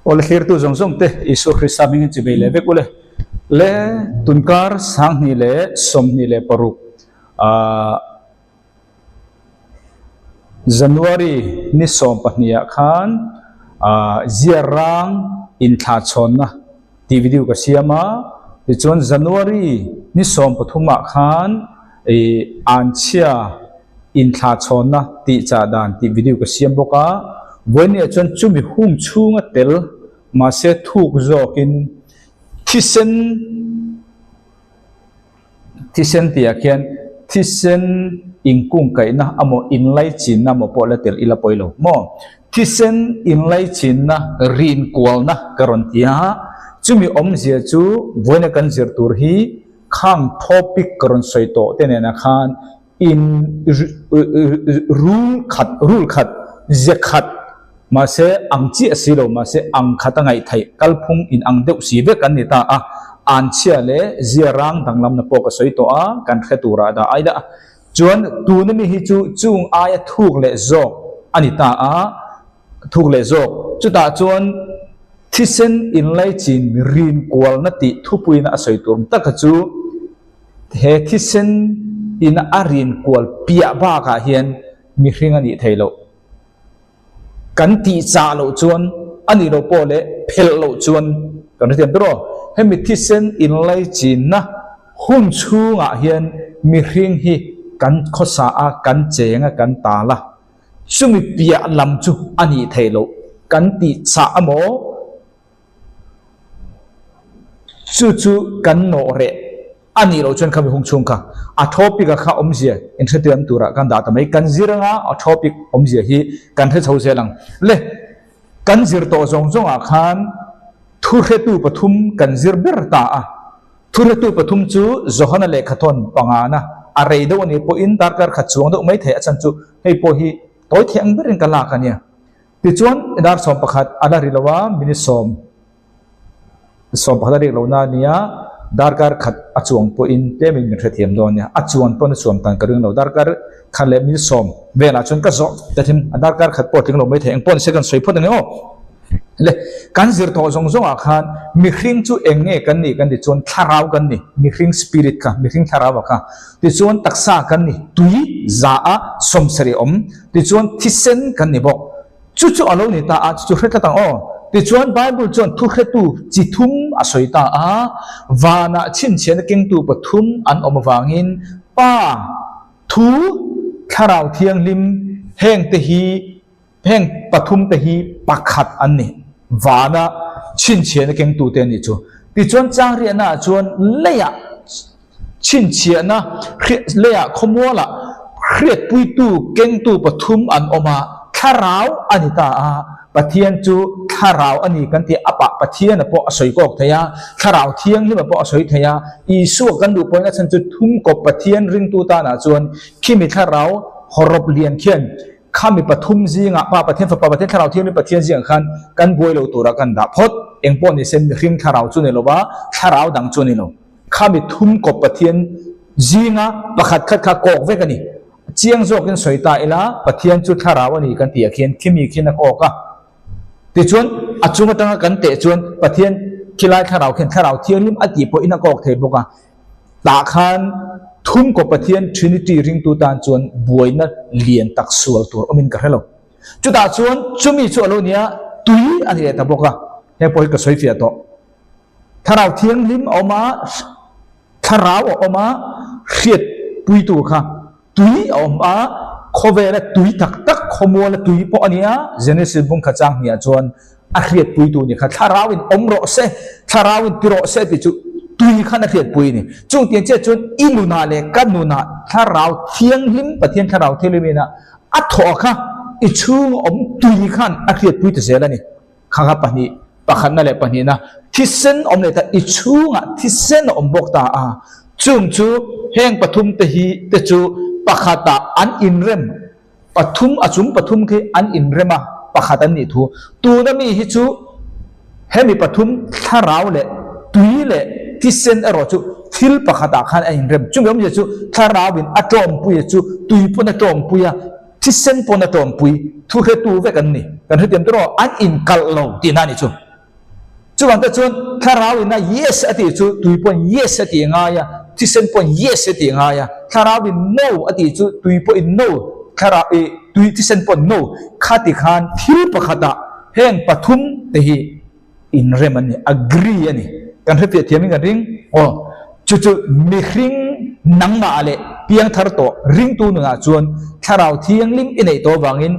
Aw le thlirtu zawng zawng te Isua Krista hmingin chi bei leh vek ule. Le tunkar 2026 ah January ni 12 ah khan ah ziarang inthlahchhawnna tih video ka siam a, tichuan January ni 13 ah khan ih anchhia inthlahchhawnna tih chah dan tih video ka siam bawk a, vawinia chuan chumi hung chhunga tel mahse thuk zawkin thisen thisen tihah khian thisen inkungkaihna amaw inlaichinna amaw pawh la tel ila pawi lo maw? Thisen inlaichinna rinkualna ka rawn ti a, chumi awmzia chu vawiina kan zir tur hi khang topic ka rawn sawi tawh te nena khan in rul khat rul khat ze khat mahse ang chiah si lo mahse ang khat a ngaih theih kalphung in ang deuh si vek an ni ta a, anchhia leh zia rang danglamna pawh ka sawi tawh a, kan hre turah dah ai dah. Chuan tuna mi hi chu chung aia thuk leh zawk a ni ta a, thuk leh zawk. Chutah chuan thisen inlaichin rin kualna tih thupuina a sawi tur taka chu he thisen ina a rin kual piah bakah hian mihring a nih theih loh. Kan tih chah loh chuan a nih loh pawh leh phelh loh chuan kan hrethiam tur aw. Hemi thisen inlaichinna hun chhungah hian mihring hi kan khawsa a, kan cheng a, kan tal a. Chumi piah lam chu a nih theih loh. Kan tih chah amaw? Chu chu kan nawh reh a nih loh chuan khami hung chhung kha a topic a kha awmzia in hrethiam turah kan dah ta mai. Kan zir anga a topic awmzia hi kan hre chho zel ang. Le kan zir tawh zawng zawngah khan thuhretu pathum kan zir ber ta a. Thuhretu pathum chu Johana lehkhathawn pangana a rei deuh a nih pawhin darkar khat chuang deuh mai thei a chan chu hei pawh hi tawi thei ang berin ka lak a nia. Tichuan, dar 11 a la ri lo a, minute 11 a rik lohna a nia, darkar khat a chuang pawhin tlemin min hrethiam dawn nia, a chuan pawn a chuan tan ka ring lo, darkar khat leh minute 10 velah chuan ka zawh ta thin a, darkar khat pawh a tling lo mai thei, engpawh ni se kan sawi phawt ang e aw. Le, kan zir tawh zawng zawngah khan mihring chu eng nge kan nih kan ti chuan thlarau kan ni, mihring spirit kha, mihring thlarau a kha, tichuan taksa kan ni, tui za a 70 awm, Tichuan thisen kan ni bawk. Chu chu a lo ni ta a, chu chu hre tlat ang aw. Tichuan Bible chuan thuhretu chi thum a sawi ta a, vanah chhinchhiahna kengtu pathum an awm avangin Pa, Thu, Thlarau Thianghlim hengte hi heng pathumte hi pakhat an ni. Vana chhinchhiahna kengtute an nih chu. Tichuan changriahnaah chuan leiah Chhinchhiahna leiah khawmualah hriatpuitu kengtu pathum an awm a, thlarau a ni ta a. Pathian chu thlarau a ni kan tih a pah Pathiana pawh a sawi kawk thei a, thlarau thianghlima pawh a sawi thei a. Isua kan duh pawhin a chhan chu thumkawp Pathian ringtu tanah chuan khimi thlarau hawrawp lian khian Khami pathum zingah Pa Pathian, Fapa Pathian, Thlarau Thianghlim Pathian zingah khan kan buai lo turah kan dah phawt. Engpawh ni se mihring thlarau chu ni lo va, thlarau dang chu ni lo. Khami thum kawp Pathian zinga pakhat khat kha kawk vek a ni. Chiang zawkin sawi ta ila, Pathian chu thlarau a ni kan tih ah khian khimi khian a kawk a. Tichuan, a chung atanga kan teh chuan Pathian khilai thlarau khian Thlarau Thianghlim a tih pawhin a kawk thei bawk a. Tah khan thumkaw Pathian Trinity ringtu tan chuan buaina lian tak sual tur awmin ka hre lo. Chutah chuan chumi chu a lo nia tui a ni leh ta bawk a, heng pawh hi ka sawi fiah tawh. Thlarau Thianghlim a awm a, Thlarau a awm a, hriatpuitu kha tui a awm a, khawvela tui tak tak, khawmuala tui pawh a nia, Genesis bung kha chang hniah chuan a hriatpuitu ni kha Thlarauin awm rawh se, Thlarauin ti rawh se tih chu tui khan a hriatpui a ni. Chung tiang chiah chuan i nunah leh ka nunah Thlarau Thianghlim, Pathian Thlarau Thianghlim ina a thawh kha i chhunga awm tui khan a hriatpui ta zel a ni. Kha kha pahnih, pakhatna leh pahnihna thisen awm leh ta, i chhungah thisen a awm bawk ta a, chung chu heng pathum te hi te chu pakhatah an inrem, pathum a chung pathum khi an inrem a, pakhat an nih thu. Tuna mi hi chu hemi pathum thlarau leh tui leh thisen erawh chu thil pakhatah khan a inrem. Chumi awmzia chu thlarauin a tawmpuia chu tui pawn a tawmpui a, Thisen pawn a tawmpui, thuhretu vek an ni. Kan hrethiam tur aw, an inkalh lo tihna a ni chu. Chuvang te chuan thlarau ina yes a tih chu tui pawhin yes a tih ngai a, thisen pawhin yes a tih ngai a, thlarau in no a tih chu tui pawhin no, thlarau ih tui thisen pawhin no khati khan thil pakhatah heng pathum te hi inrem an ni, agree a ni. Kan hrefiah thiamin kan ring aw. Chu chu mihring nangmah leh piangthar tawh ringtu nunah chuan thlarau thianghlim i neih tawh avangin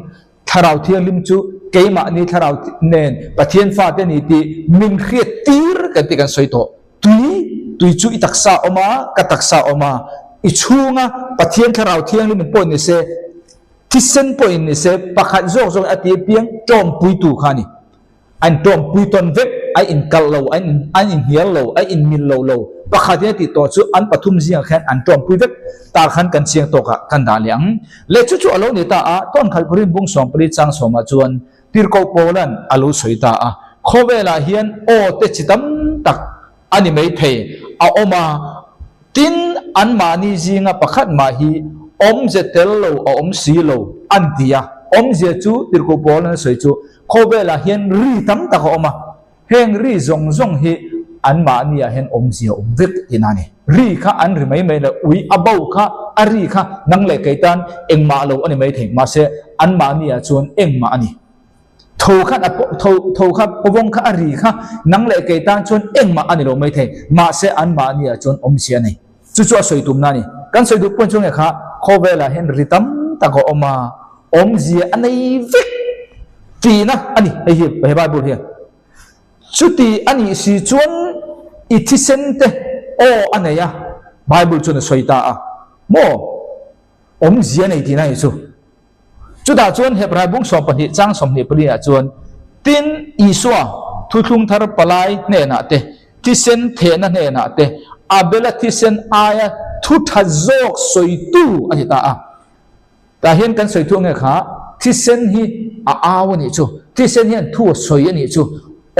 Thlarau Thianghlim chu keimahni thlarau nen Pathian fate ni tih min hriat tir kan tih kan sawi tawh. Tui, tui chu i taksa awm a, ka taksa awm a, i chhunga Pathian Thlarau Thianghlim in pawh ni se, thisen pawh in ni se, pakhat zawk zawkin a ti apiang tawngpuitu kha a ni. An tawngpui tawn vek, an inkalh lo, an an inhnial lo, an inmil lo lo. Pakhatin a tih tawh chu an pathum zingah khian an tawngpui vek ta khan kan chiang tawkah kan dah leh ang. Leh chu chu a lo ni ta a, Tawnkhalh Korin bung 14 chang sawmah chuan Tirhkoh Paula'n a lo sawi ta a, Khawvelah hian aw te chi tam tak a ni maithei a awm a, tin anmahni zinga pakhat mah hi awmze tel lo a awm si lo an ti a. Awmzia chu Tirhkoh Paula'n a sawi chu Khawvelah hian ri tam tak a awm a, heng ri zawng zawng hi anmahniah hian awmzia awm vek tihna a ni. Ri kha an ri mai mai lo, ui a bo kha a ri kha nang leh kei tan engmah lo a ni mai thei, mahse anmahniah chuan engmah a ni. Tho khan a tho tho kha pawng kha a ri kha nang leh kei tan chuan engmah a ni lo mai thei, mahse anmahniah chuan awmzia a nei. Chu chu a sawi tumna a ni. Kan sawi duh pawhin chu nge kha khawvelah hian ri tam tak a awm a, awmzia a nei vek tihna a ni hei hi he Bible hian. Chuti a nih si chuan i thisen te aw a nei a, Bible chuan a sawi ta a, maw awmzia a nei tihna a nih chu. Chutah chuan Hebrai bung 12 chang 24 ah chuan, Tin, Isua thuthlung thar palai hnenah te, thisen thehna hnenah te, Abela thisen aia thu tha zawk sawitu a ni ta a. Tah hian kan sawi thu ange kha, thisen hi a au a nih chu, thisen hian thu a sawi a nih chu,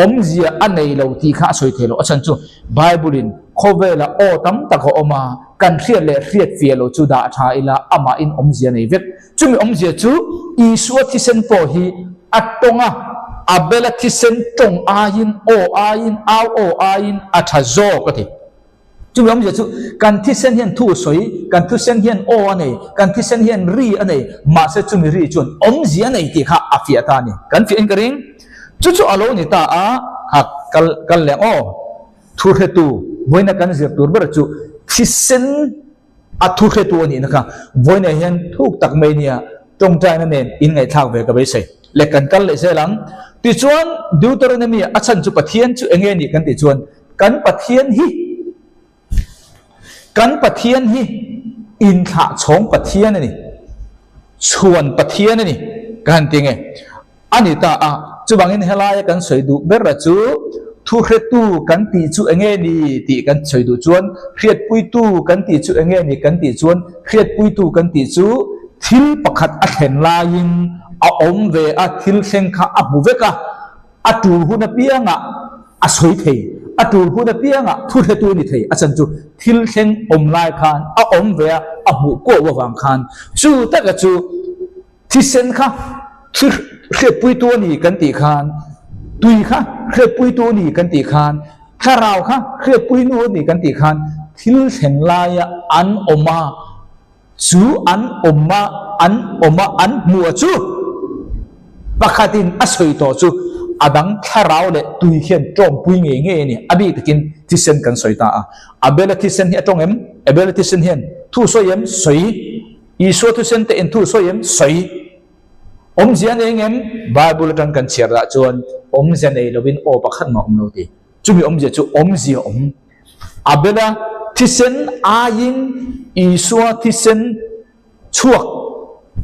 awmzia a nei lo tih kha a sawi thei lo. A chhan chu Bible-in khawvela aw tam tak a awm a, kan hriat leh hriat fiah lo chu dah tha ila amahin awmzia a nei vek. Chumi awmzia chu Isua thisen pawh hi a tawng a, Abela thisen tawng aiin, aw aiin, au aw aiin a tha zawk a ti. Chumi awmzia chu kan thisen hian thu a sawi, kan thisen hian aw a nei, kan thisen hian ri a nei, mahse chumi ri chuan awmzia a nei tih kha a fiah ta a ni. Kan fiah in ka ring. Chu chu a lo ni ta a, kha kal kal leh ang aw. Thu hretu, vawiina kan zir tur ber chu thisen a thu hretu a nihna kha vawiinah hian thuk tak mai nia tawngtaina nen inngaihthlak ve ka beisei. Leh kan kal leh zel ang. Tichuan Deuteronomy a chhan chu Pathian chu enge nih kan tih chuan Kan Pathian hi Kan Pathian hi inthlah chhawng Pathian a ni, chhuan Pathian a ni ka han ti nge. A ni ta a, chuvangin helaia kan sawi duh ber chu thuhretu kan tih chu enge ni tih kan sawi duh chuan, hriatpuitu kan tih chu enge ni kan tih chuan, hriatpuitu kan tih chu thil pakhat a thlen laiin a awm ve a, thil thleng kha a hmu vek a, A tul hun apiangah a sawi thei, a tul hun apiangah thu hretu a ni thei. A chan chu thil thleng awm lai khan a awm ve a, a hmuh kuau avang khan chu taka chu thisen kha thi hriatpuitu a ni kan tih khan, tui kha hriatpuitu a ni kan tih khan, thlarau kha hriatpuinu a ni kan tih khan thil thleng laia an awm a, Chu an awm a, an awm a, an hmu a chu pakhatin a sawi tawh chu a dang thlarau leh tui hian tawngpui ngei ngei a ni. A bik takin thisen kan sawi ta a. Abela thisen hi a tawng em? Abela thisen hian thu sawi em? Sawi. Isua thisen te in thu sawi em? Sawi. Awmzia nei ngem? Bible atang kan chhiar dah chuan awmzia nei lovin aw pakhat mah awm lo ti. Chumi awmzia chu awmzia awm. Abela thisen aiin Isua thisen chhuak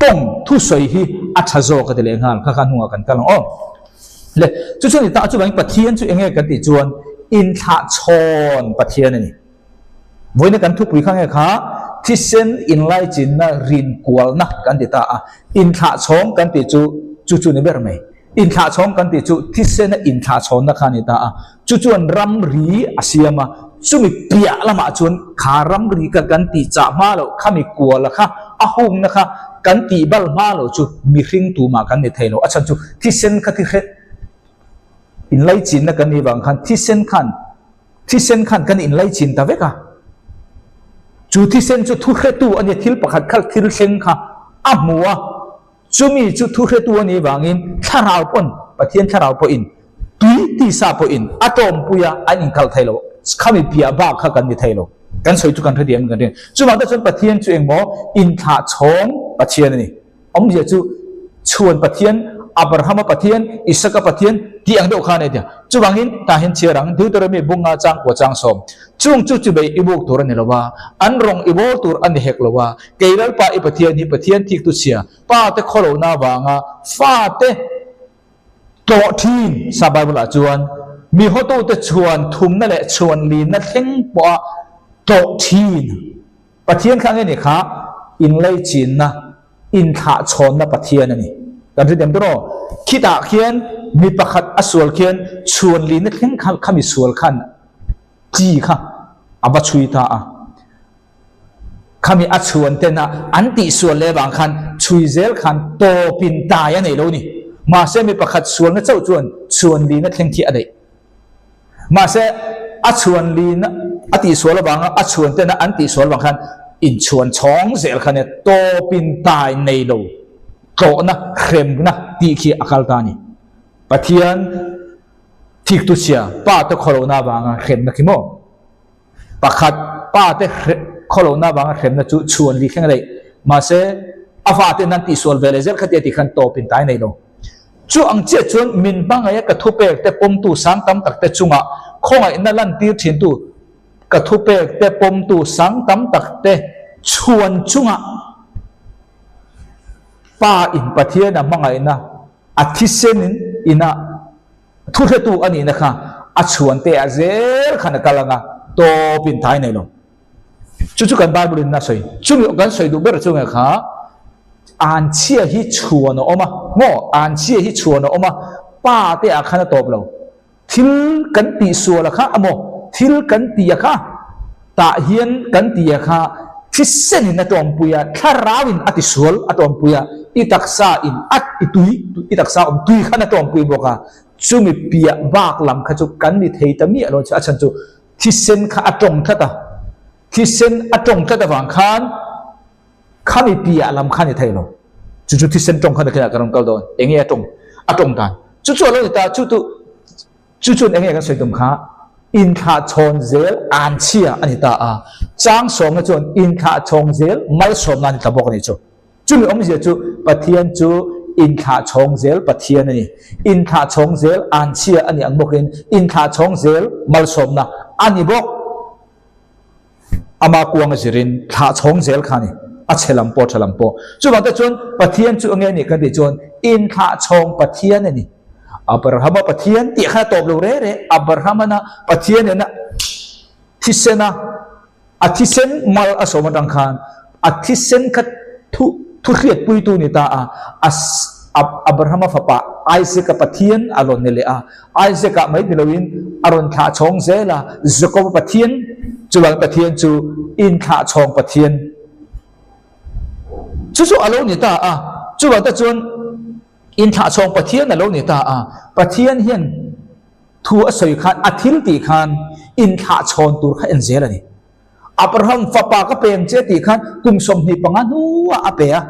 tawng thusawi hi a tha zawk a ti leh nghal. Kha kha hnungah kan kal ang aw. Le, chu chu ni ta chuvangin Pathian chu enge kan tih chuan inthlahchhawn Pathian a ni. Vawiina kan thupui kha nge kha thisen inlaichinna rinkualna kan ti ta a, inthlahchhawng kan tih chu chu chu ni ber mai. Inthlahchhawng kan tih chu thisena inthlahchhawnna kha a ni ta a, chu chuan ramri a siam a, chumi piah lamah chuan kha ramri kha kan tih chah hma loh, khami kuala kha a hungna kha kan tih bal hma loh chu mihring tumah kan ni thei lo, a chhan chu thisen kha thi hre. Inlaichinna kan nih vang khan thisen khan thisen khan kan inlaichin ta vek a. Chu thisen chu thuhretu a nia, thil pakhat kha thil thleng kha a hmu a, chumi chu thuhretu a nih vangin thlarau pawn, Pathian thlarau pawhin, tui tisa pawhin a tawmpui a, an inkalh thei lo. Khami piah bak kha kan ni thei lo. Kan sawi chu kan hrethiam kan ring. Chuvang te chuan Pathian chu engmaw inthlah chhawng Pathian a ni. Awmzia chu chhuan Pathian, Abrahama Pathian, Isaka Pathian tih ang deuh kha a ni tia. Chuvangin tah hian chhiar ang, Deuteronomy bunga chang kua chang sawm. Chung chu chubei i buk tur a ni lo a, an rawng i bawl tur a ni hek lo a, kei Lalpa i Pathian hi Pathian thik tu chhia, pa te khawlohna avanga fa te tlawh thin sa Bible ah chuan mi hawtute chhuan thumna leh chhuan linna thleng pawha tlawh thin. Pathian kha nge ni kha inleichinna, inthlah chhawnna Pathian a ni. Kan hrethiam tur aw. Khitah khian mi pakhat a sual khian chhuan lihna thleng kha kha mi sual khan chi kha a va chhui ta a. Khami a chhuan ten a an tih sual leh vang khan chhui zel khan tawpin tai a nei lo ni. Mahse mi pakhat sualna chauh chuan chhuan lihna thleng khi a daih. Mahse, a chhuan lin a tihsual avanga a chhuan tena an tihsual vang khan inchhuan chhawng zel kha nia tawpin tai nei lo tlawhna hremna tih khi a kal ta a ni. Pathian thiktu chhia pa te khawlohna avanga hremna khi maw? Pakhat, pa te khawlohna avanga hremna chu chhuan li thleng a daih. Mahse, a faten an tihsual ve leh zel kha tia tih khan tawpin tai nei lo. Chu ang chiah chuan min hmangaih a ka thupek te pawmtu sang tam tak te chungah khawngaihna lantir thintu ka thupek te pawmtu sang tam tak te chhuan chungah Pa in Pathian a hmangaihna a thisen in ina thuhretu a nihna kha a chhuan te ah zel khan a kal anga tawp in thai nei lo. Chu chu kan Bible in a sawi. Chumi kan sawi duh ber chu nge kha anchhia hi chhuan a awm a, maw anchhia hi chhuan a awm a, pa te ah khan a tawp lo. Thil kan tih sual a kha amaw thil kan tih a kha tah hian kan tih a kha thisen in a tawmpui a, thlarau in a ti sual a tawmpui a, i taksa in a i tui i taksa awm tui khan a tawmpui bawk a, chumi piah bak lam kha chu kan ni thei ta miah lo a chhan chu Thisen kha a tawng tlat a, thisen a tawng tlat avang khan khami piah lam kha ni thei lo. Chu chu thisen tawng kha nakinah kan rawn kal dawn. Enge a tawng? A tawng dan. Chu chu a lo ni ta, chu tu chu chuan enge kan sawi tum kha inthlah chhawn zel anchhia a ni ta a, chang sawmna chuan inthlah chhawng zel malsawmna a ni ta bawk a ni chu. Chumi awmzia chu Pathian chu inthlah chhawng zel Pathian a ni. Inthlah chhawng zel anchhia a ni ang bawkin inthlah chhawng zel malsawmna a ni bawk. Ama kuanga zirin thlah chhawng zel kha a ni, a chhe lam pawh tha lam pawh. Chuvang te chuan Pathian chu enge a nih kan tih chuan inthlah chhawng Pathian a ni. Abrahama Pathian tih kha a tawp lo reh reh. Abrahamana Pathian nena thisena A thisen mal a sawm atang khan a thisen kha thu thuhriatpuitu ni ta a, a Abrahama fapa Isaac-a Pathian a rawn ni leh a, Isaac-ah mai ni loin a rawn thlah chhawng zel a, Jacob-a Pathian chuvangin Pathian chu inthlah chhawng Pathian chu chu a lo ni ta a, chuvang te chuan inthlah chhawng Pathian a lo ni ta a, Pathian hian Thu a sawi khan a thil tih khan inthlah chhawn tur kha en zel a ni. Abraham fapa ka peng che tih khan kum 25 hnuah a pe a,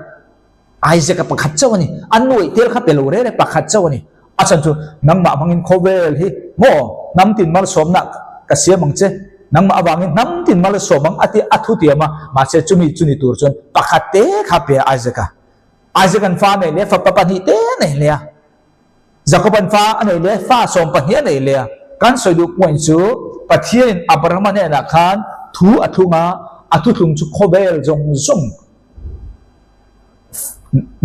Isaac-a pakhat chauh a ni. A nuaih tel kha pe lo reng reng pakhat chauh a ni. A chhan chu nangmah hmangin khawvel hi maw hnam tin malsawmna ka siam ang che, nangmah avangin hnam tin malsawm ang a ti a thu tiam a, mahse chumi chu ni tur chuan pakhat te kha pe a Isaac-a. Isaac-a'n fa a nei leh fapa pahnih te a nei leh a. Jakoban fa a nei leh fa 12 a nei leh a. Kan sawi duh point chu Pathianin Abrahama hnenah khan thu a thlung a, a thuthlung chu khawvel zawng zawng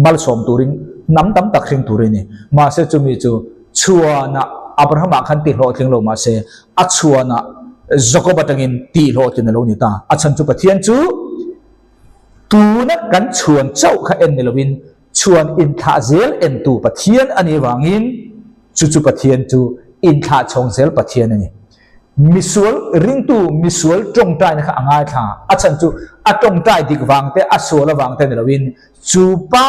malsawm turin hnam tam tak hring turin a ni. Mahse chumi chu chhuanah Abrahama khan tihhlawhtling lo mahse a chhuanah Jakob atangin tihhlawhtlin a lo ni ta. A chhan chu Pathian chu tuna kan chhuan chauh kha en ni lovin Chuan inthlah zel entu Pathian a nih vangin chu chu Pathian chu inthlah chhawng zel Pathian a ni. Misual ringtu misual tawngtaina kha a ngaithla. A chhan chu a tawngtai dik vang te a sual avang te ni loin chu pa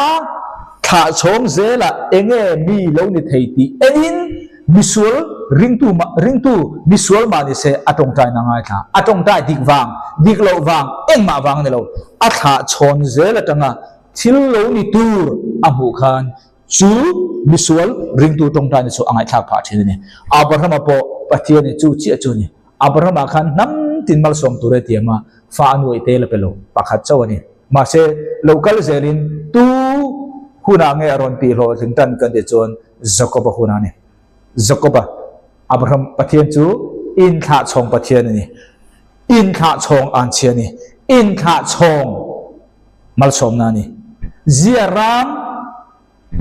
thlah chhawng zelah enge mi lo ni thei tih enin misual. ringtu mah ringtu misual mah ni se a tawngtai na ngaithla. A tawngtai dik vang, dik loh vang, engmah vang a ni lo. A thlah chhawn zel atanga thil lo ni tur a hmuh khan chu misual ringtu tawngtai na chu a ngaihthlak phah thin a ni. Abrahama pawh Pathian in chu chiah chu a ni. Abrahama khan hnam tin malsawm tur a tiam a, fa a nuaih te la pe lo pakhat chauh a ni. Mahse, lo kal zelin tu hunah nge a rawn tih hlawhtling tan kan tih chuan Jakoba hunah a ni. Jakoba, Abraham Pathian chu inthlahchhawng Pathian a ni. Inthlahchhawng anchhia a ni. Inthlahchhawng malsawmna a ni. Zia ram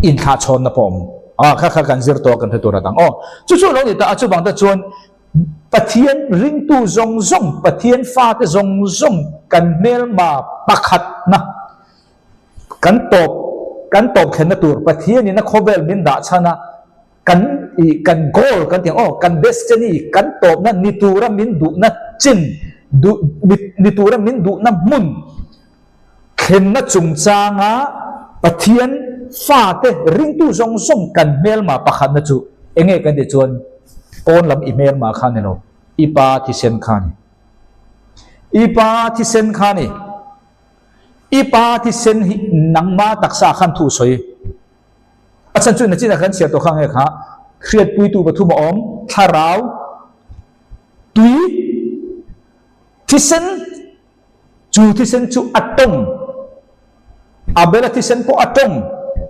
inthlahchhawnna pawh a awm. Ah, kha kha kan zir tawh a kan hre tur a dang. Aw, chu chu lo ni ta a, chuvang te chuan Pathian ringtu zawng zawng, Pathian fate zawng zawng kan hmelma pakhatna kan tawp kan tawp thlenna tur Pathianin a khawvel min dah chhan a, kan ih kan goal kan tih ang aw, kan destiny kan tawpna ni tura min duhna chin duh ni tura min duhna hmun Thlenna chungchanga Pathian fate ringtu zawng zawng kan hmelma pakhatna chu enge kan tih chuan pawn lam i hmelma kha ni lo, i pa thisen kha ni. I pa thisen kha ni. I pa thisen hi nangma taksa khan thu sawi. A chhan chu nachin a kan chhiar tawh kha nge kha hriatpuitu pathum a awm, thlarau, tui, thisen, Chu thisen chu a tawng. Abel-a thisen pawh a tawng.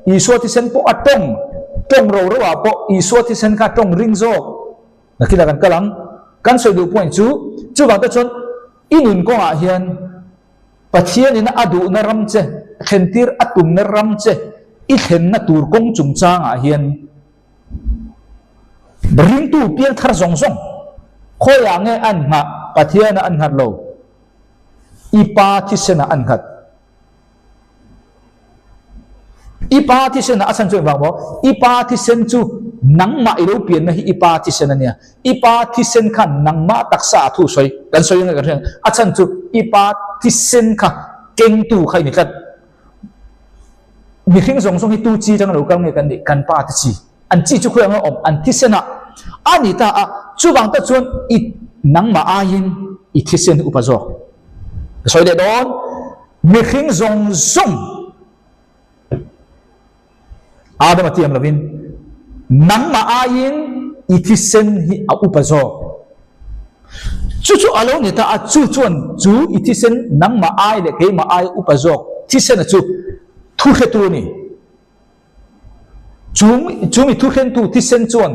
Isua thisen pawh a tawng. Tawng ro ro ah pawh Isua thisen kha a tawng ring zawk. Nakinah kan kal ang. Kan sawi duh point chu, chuvang te chuan i nun kawngah hian Pathianin a duhna ram che, thlentir a tumna ram che i thlenna tur kawng chungchangah hian Ringtu piangthar zawng zawng khawiah nge an nghah? Pathianah an nghat lo. I pa thisenah an nghat. I pa thisenah a chhan chu engvang maw? I pa thisen chu nangmah i lo pianna hi i pa thisen a nia. I pa thisen khan nangmah taksa a thu sawi kan sawi nge kan hria a chhan chu i pa thisen kha kengtu kha i ni tlat. Mihring zawng zawng hi tu chi atanga lo kal nge kan nih? Kan pa te chi. An chi chu khawi anga awm? An thisen ah a ni ta a, chuvang tak chuan i nangmah aiin i thisen hi upa zawk. Ka sawi leh dawn, mihring zawng zawng Adam a tiam lovin nangmah aiin i thisen hi a upa zawk. Chu chu a lo ni ta a, chu chuan chu i thisen nangmah ai leh keimah ai upa zawk thisena chu thu hretu a ni. Chu chu mi thuhrentu thisen chuan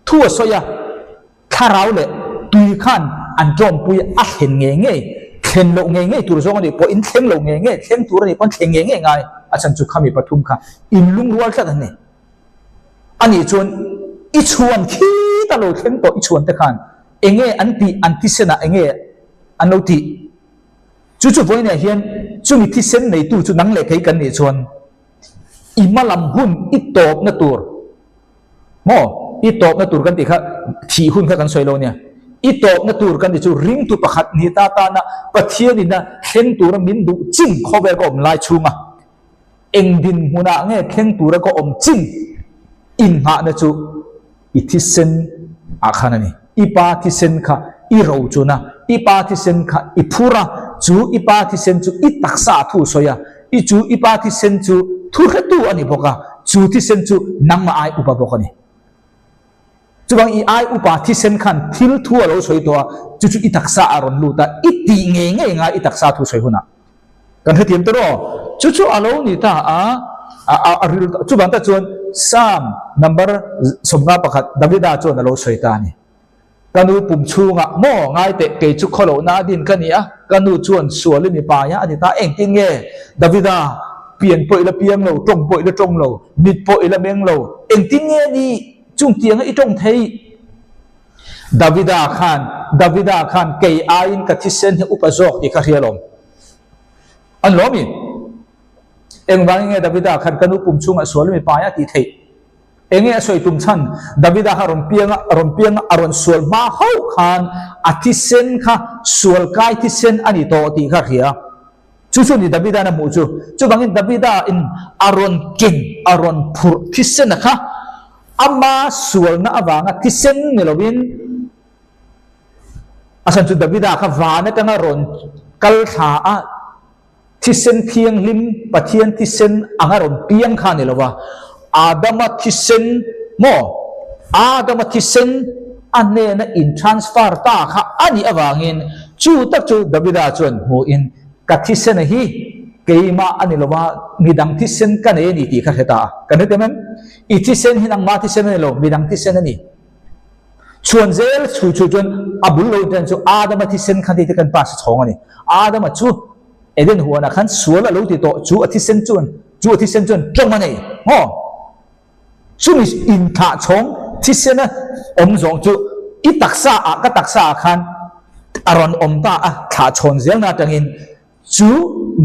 thu a sawi a, thlarau leh tui khan an ṭawmpui a thlen ngei ngei, thlen loh ngei ngei tur zawng a nih pawh in thleng lo ngei ngei, thleng tur a nih pawn thleng ngei ngei ngai a chhan chu khami pathum kha inlungrual tlat an ni. A nih chuan i chhuan khita lo thleng tawh i chhuan te khan enge an tih an thisenah enge an lo tih? Chu chu vawiinah hian chumi thisen neitu chu nang leh kei kan nih chuan i hma lam hun i tawpna tur maw i tawpna tur kan tih kha thih hun kha kan sawi lo nia i tawpna tur kan tih chu ringtu pakhat ni ta tana Pathianina thleng tura min duh chin khawvel ka awm lai chhunga Eng dinhmunah nge thleng tura ka awm chin inghahna chu i thisen ah khan a ni. I pa thisen kha i rochun a, i pa thisen kha i phur a, chu i pa thisen chu i taksa ah thu sawi a, i chu i pa thisen chu thu hretu a ni bawk a, chu thisen chu nangmah ai upa bawk a ni. Chuvang i ai upa thisen khan thil thu a lo sawi tawh a, chu chu i taksa ah a rawn lut a, i tih ngei ngei ngai i taksa thu sawi hunah. Kan hrethiam ta rawh. Chu chu a lo ni ta a, a ril ta. Chuvang tak chuan Psalm number 51 Davida chuan a lo sawi ta a ni. Ka nu pum chhungah maw ngai teh kei chu khawlohna a din ka ni a, ka nu chuan sual i mi pai a, a ti ta. Engtin nge Davida pian pawh i la piang lo, tawng pawh i la tawng lo, mit pawh i la meng lo, engtin nge ni chung tianga i tawng thei? Davida khan, Davida khan kei aiin ka thisen hi upa zawk tih kha hria lawm. An lawm i. Engvangin nge Davida khan ka nu pum chhungah sual mi pai a tih theih? Enge a sawi tum chhan? Davida kha rawn piang a, rawn piang a, a rawn sual hma hauh khan a thisen kha sual kai thisen a ni tawh tih kha hria. Chu chu ni Davida'n a hmuh chu. Chuvangin Davida in a rawn keng, a rawn phurh thisena kha. Ama sualna avanga thisen ni lovin a chhan chu Davida kha van atanga rawn kal thla a, thisen thianghlim Pathian thisen anga rawn piang kha a ni lova, Adama thisen maw Adama thisen a hnena in transfer ta kha a nih avangin chu tak chu Davida chuan hmuhin ka thisena hi keimah a ni lova midang thisen ka nei a ni tih kha hre ta a. Kan hre tem em? I thisen hi nangmah thisen a ni lo, midang thisen a ni. Chhuan zel chu chu chuan a bul lo ten chu Adama thisen khan tih te kan pass chhawng a ni. Adama chu Eden huanah khan sual a lo ti tawh chu a thisen chuan chu a thisen chuan tawng a nei maw? Chumi inthlah chhawng thisena awm zawng chu i taksa ah ka taksa ah khan a rawn awm ta a thlah chhawn zelna atangin Chu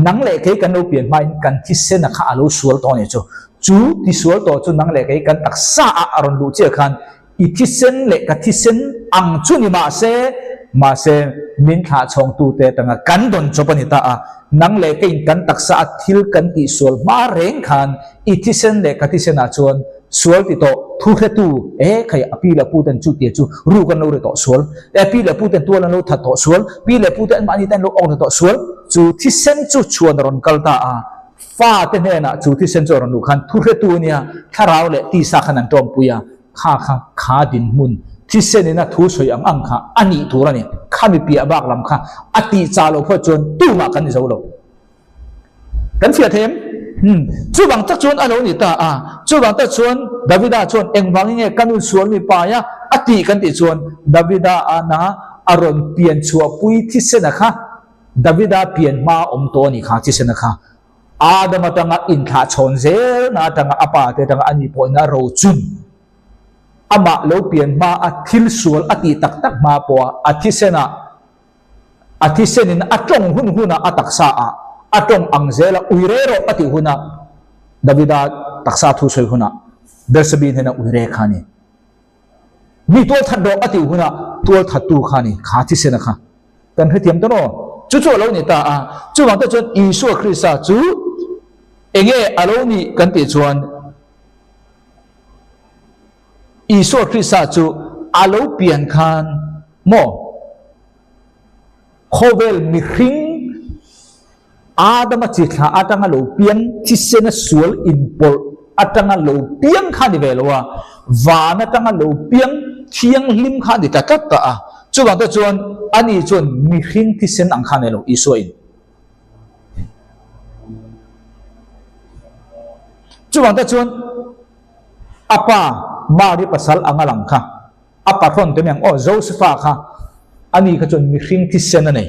nang leh kei kan lo pian hmain kan thisena kha a lo sual tawh a ni chu. Chu tisual tawh chu nang leh kei kan taksa ah a rawn luh chiah khan i thisen leh ka thisen ang chu ni mah se, mahse min thlah chhawngtute atanga kan dawn chawp a ni ta a, nang leh keiin kan taksa a thil kan tihsual hma reng khan i thisen leh ka thisen ah chuan Sual ti tawh, thu hretu, e khai a pi leh pu ten chu tia chu ruk an lo ri tawh sual, e pi leh pu ten tual an lo that tawh sual, pi leh pu te anmahni te an lo awk ri tawh sual, chu thisen chu chhuan a rawn kal ta a, fa te hnenah chu thisen chu a rawn luh khan thu hretu nia thlarau leh tisa khan an tawmpui a, kha kha kha dinhmun thisen in a thu sawi ang ang kha a nih tur a ni, khami piah bak lam kha a tih chah loh phawt chuan tumah kan ni zo lo. Kan fiah thei em? Hmm. Chuvang tak chuan a lo ni ta a. Chuvang tak chuan Davida chuan engvangin nge ka nun sual mi pai a a tih kan tih chuan Davida ana a rawn pian chhuahpui thisena kha Davida pian hma awm tawh a nih kha thisena kha Adam atanga inthlah chhawn zelna atanga a pa te atanga ani pawhin a rochun amah lo pian hma a thil sual a tih tak tak hma pawha a thisena A thisenin a tawng hun hunah a taksa ah a tawng ang zel a, ui re rawh a tih hunah Davida taksa thu sawi hunah Bersabe hnena ui re kha a ni. Mi tual that rawh a tih hunah tual thattu kha a ni, kha thisena kha. Kan hrethiam ta maw? Chu chu a lo ni ta a. Chuvang te chuan Isua Krista chu enge a lo nih kan tih chuan Isua Krista chu a lo pian khan maw? Khawvel mihring Adama chi thla atanga lo piang thisena sual inpawlh atanga lo piang kha ni ve lo a, van atanga lo piang thianghlim kha ni ta tlat ta a. Chuvang te chuan ani chuan mihring thisen ang kha nei lo Isua in. Chuvang te chuan a pa Mari pasal anga lang kha A patron te miang aw Josefa kha ani kha chuan mihring thisen a nei.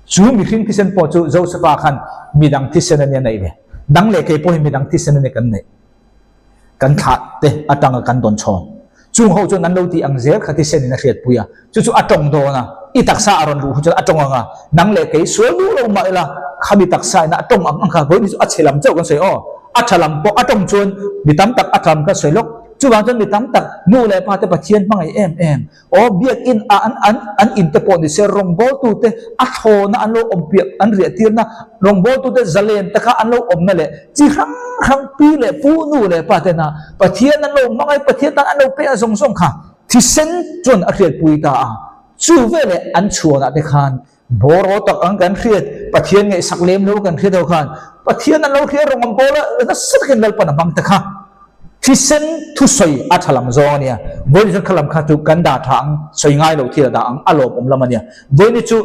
Chu mihring thisen pawh chu Josefa khan midang thisen a nia neih ve. Dang leh kei pawh hi midang thisen a ni kan neih. Kan thlah te atanga kan dawn chhawn. Chung ho chuan an lo tih ang zel kha thisen in a hriatpui a. Chu chu a tawng dawn a, i taksa a rawn luh hu chuan a tawng ang a, nang leh kei sual duh lo mah ila khami taksa in a tawng ang ang kha vawiin hi chu a chhe lam chauh kan sawi aw. A tha lam pawh a tawng chuan mi tam tak a tha lam kan sawi lawk. Chuvang chuan mi tam tak nu leh pa te Pathian hmangaih em em aw biakinn ah an an an in te pawh ni se rawngbawltu te a thlawna an lo awm piah an riah tirna rawngbawltu te zalen taka an lo awmna leh chi hrang hrang pi leh pu nu leh pa tena Pathian an lo hmangaih Pathian tan an lo pek a zawng zawng kha thisen chuan a hriatpui ta a chu veleh an chhuanah te khan Bawraw tak ang kan hriat, Pathian ngaihsak lem lo kan hriat ho khan Pathian an lo hria rawng an bawl a, nasa takin Lalpan a hmang ta kha. Thisen thusawi a tha lam zawng a nia. Vawiin chuan kha lam kha chu kan dah tha ang, sawi ngai lo thil a dah ang, a lawmawm lam a nia. Vawiin chu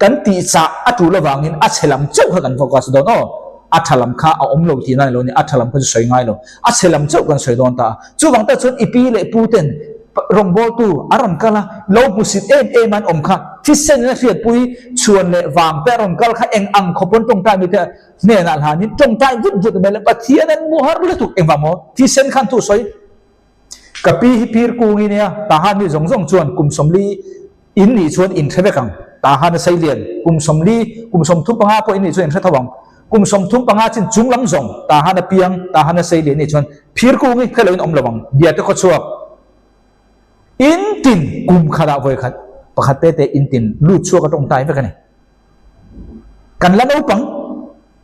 kan tihchah a tul avangin a chhe lam chauh kha kan focus dawn aw. A tha lam kha a awm lo tihna ni lo nia, a tha lam kha chu sawi ngai lo. A chhe lam chauh kan sawi dawn ta a. Chuvang tak chuan i pi leh pu ten rawngbawltu a rawn kal a, lo hmusit em em an awm kha, thisen in a hriatpui chhuan leh vang te a rawn kal kha eng ang khawp pawn tawngtai mite hnenah hlanin tawngtai vut vut mai le Pathian an hmu har lutuk engvang maw thisen khan thu sawi ka pi hi phir kung i nia tahan mi zawng zawng chuan kum 40 in nih chuan in hre vek ang tahan a sei lian kum 40 kum 35 pawh in nih chuan in hre tho ang kum 35 chin chung lam zawng tahan a piang tahan a sei lian nih chuan phir kung i hre lo in awm lo ang bia te khaw chhuak In tin kum khatah vawi khat pakhat te te in tin lut chhuak a tawngtai vek a ni. Kan la naupang.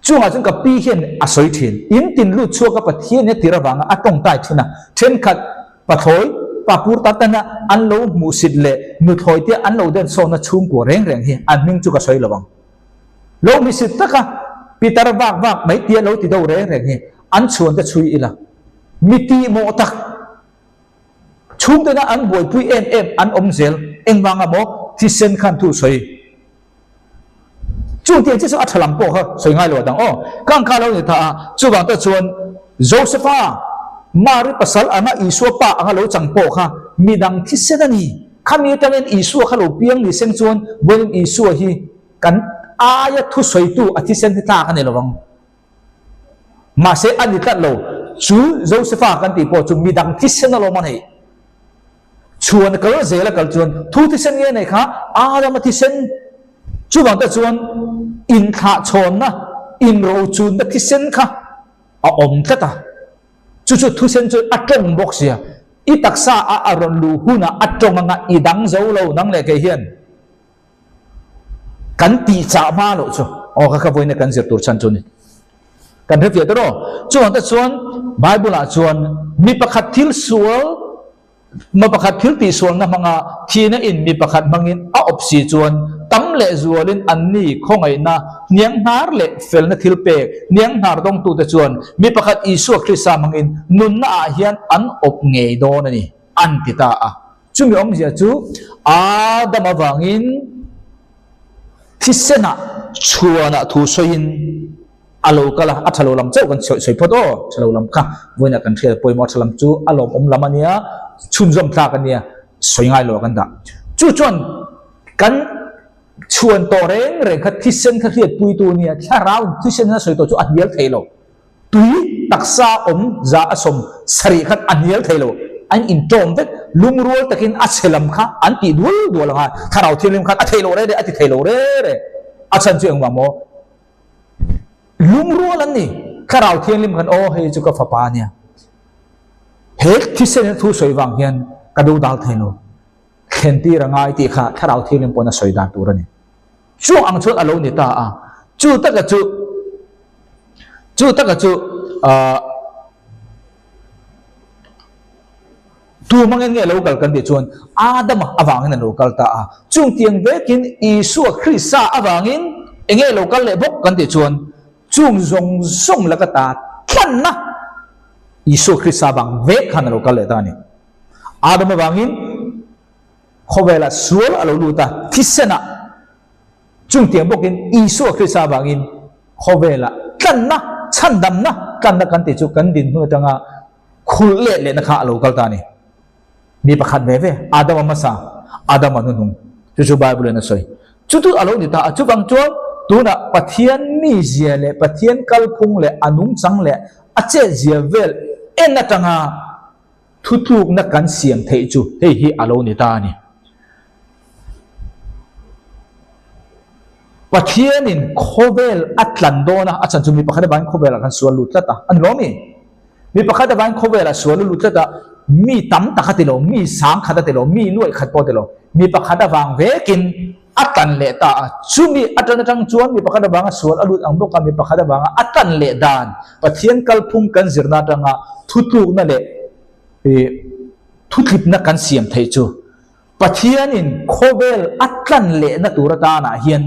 Chungah chuan ka pi hian a sawi thin. In tin lut chhuak a Pathian hi a tir avanga a tawngtai thin a. Thenkhat pathlawi, papur tak tana an lo hmuhsit leh nuthlawi te an lo densawnna chhungkua reng reng hi an hming chu ka sawi lo ang. Lo hmisit taka pitar vak vak mai tia lo ti do reng reng hi an chhuan te chhui ila. Mi tihmawh tak chhungtena an buaipui em em an awm zel engvanga maw thisen khan thu sawi. Chung tiang chi chu a tha lam pawh kha sawi ngai lo dang aw. Kang kha lo ni tha a, chuvang te chuan Josepha, Mari pasal anga Isua pa anga lo chang pawh kha midang thisen a ni. Khami atangin Isua kha lo piang ni seng chuan vawiin Isua hi kan aia thusawitu a thisen hi tlak a ni lo ang. Mahse a ni tlat lo, chu Josepha kan tih pawh chu midang thisen alawm a nei. Chhuan kal zel a kal chuan thu thisen nge nei kha Adama thisen chuvang te chuan inthlah chhawnna, inrochunna thisen kha a awm tlat a. Chu chu thusen chu a tawng bawk sia. I taksa a a rawn luh hunah a tawng anga i dang zo lo nang leh kei hian kan tih chah hma loh chu aw kha kha vawiin kan zir tur chhan chu ni. Kan hre fiah tawh Chuvang te chuan Bible ah chuan mi pakhat thil sual mi pakhat thil tih sualna hmanga thihna in mi pakhat hmangin a awp si chuan tam leh zualin anni khawngaihna hniang hnar leh felna thil pek hniang hnar dawngtute chuan mi pakhat Isua Krista hmangin nunna ah hian an awp ngei dawn a ni an ti ta a. Chumi awmzia chu Adam avangin thisenah chhuanah thu sawiin a lo kal a, a tha lo lam chauh kan sawi phawt aw, tha lo lam kha vawiinah kan hriat pawimawh a tha lam chu a lawmawm lam a nia, chhunzawm tlak a nia, sawi ngai lo ah kan dah. Chu chuan kan chhuan tawh reng reng kha thisen kha hriatpuitu a nia, thlarau thisen a sawi tawh chu a hnial thei lo. Tui taksa awm za a 70 khan a hnial thei lo, an intawm vek, lungrual takin a chhe lam kha an tih dual dual anga Thlarau Thianghlim khan a thei lo re re, a ti thei lo re re. A chhan chu engvang maw? Lungrual an ni. Thlarau Thianghlim khan aw hei chu ka fapa a nia, he thisen thu sawi vang hian ka do dal thei lo, thlen tir a ngai tih kha Thlarau Thianghlim pawn a sawi dan tur a ni. Chu ang chuan a lo ni ta a, chu taka chu chu taka chu ah tu hmangin nge lo kal kan tih chuan Adama avangin a lo kal ta a, chung tiang vekin Isua Krista avangin enge lo kal leh bawk kan tih chuan chung zawng zawng laka ta tlanna Isua Krista vang vek khan a lo kal leh ta a ni. Adama vangin Khawvelah sual a lo lut a, thisenah chungtiang bawkin Isua Krista avangin khawvelah tlanna, chhandamna, tlanna kan tih chu kan dinhmun atanga khulh leh lehna kha a lo kal ta a ni. Mi pakhat ve ve, Adama hmasa, Adama hnuhnung, chu chu Bible in a sawi. Chu chu a lo ni ta a, chuvang chuan tunah Pathian mizia leh Pathian kalphung leh a nungchang leh a chetzia vel en atanga Thutlukna kan siam theih chu hei hi a lo ni ta a ni. Pathianin khawvel a tlan dawn a, a chhan chu mi pakhat avangin khawvelah kan sual lut tlat a, a ni lo mi? Mi pakhat avangin khawvelah sual lut tlat a, mi tam tak a ti lo, mi sang khat a ti lo, mi nuaih khat pawh a ti lo, mi pakhat avang vekin a tlan leh ta a, chumi atang atang chuan mi pakhat avanga sual a lut ang bawk a, mi pakhat avanga a tlan leh dan Pathian kalphung kan zirna atanga thutlukna leh thutlipna kan siam theih chu Pathianin khawvel a tlan lehna tur atanah hian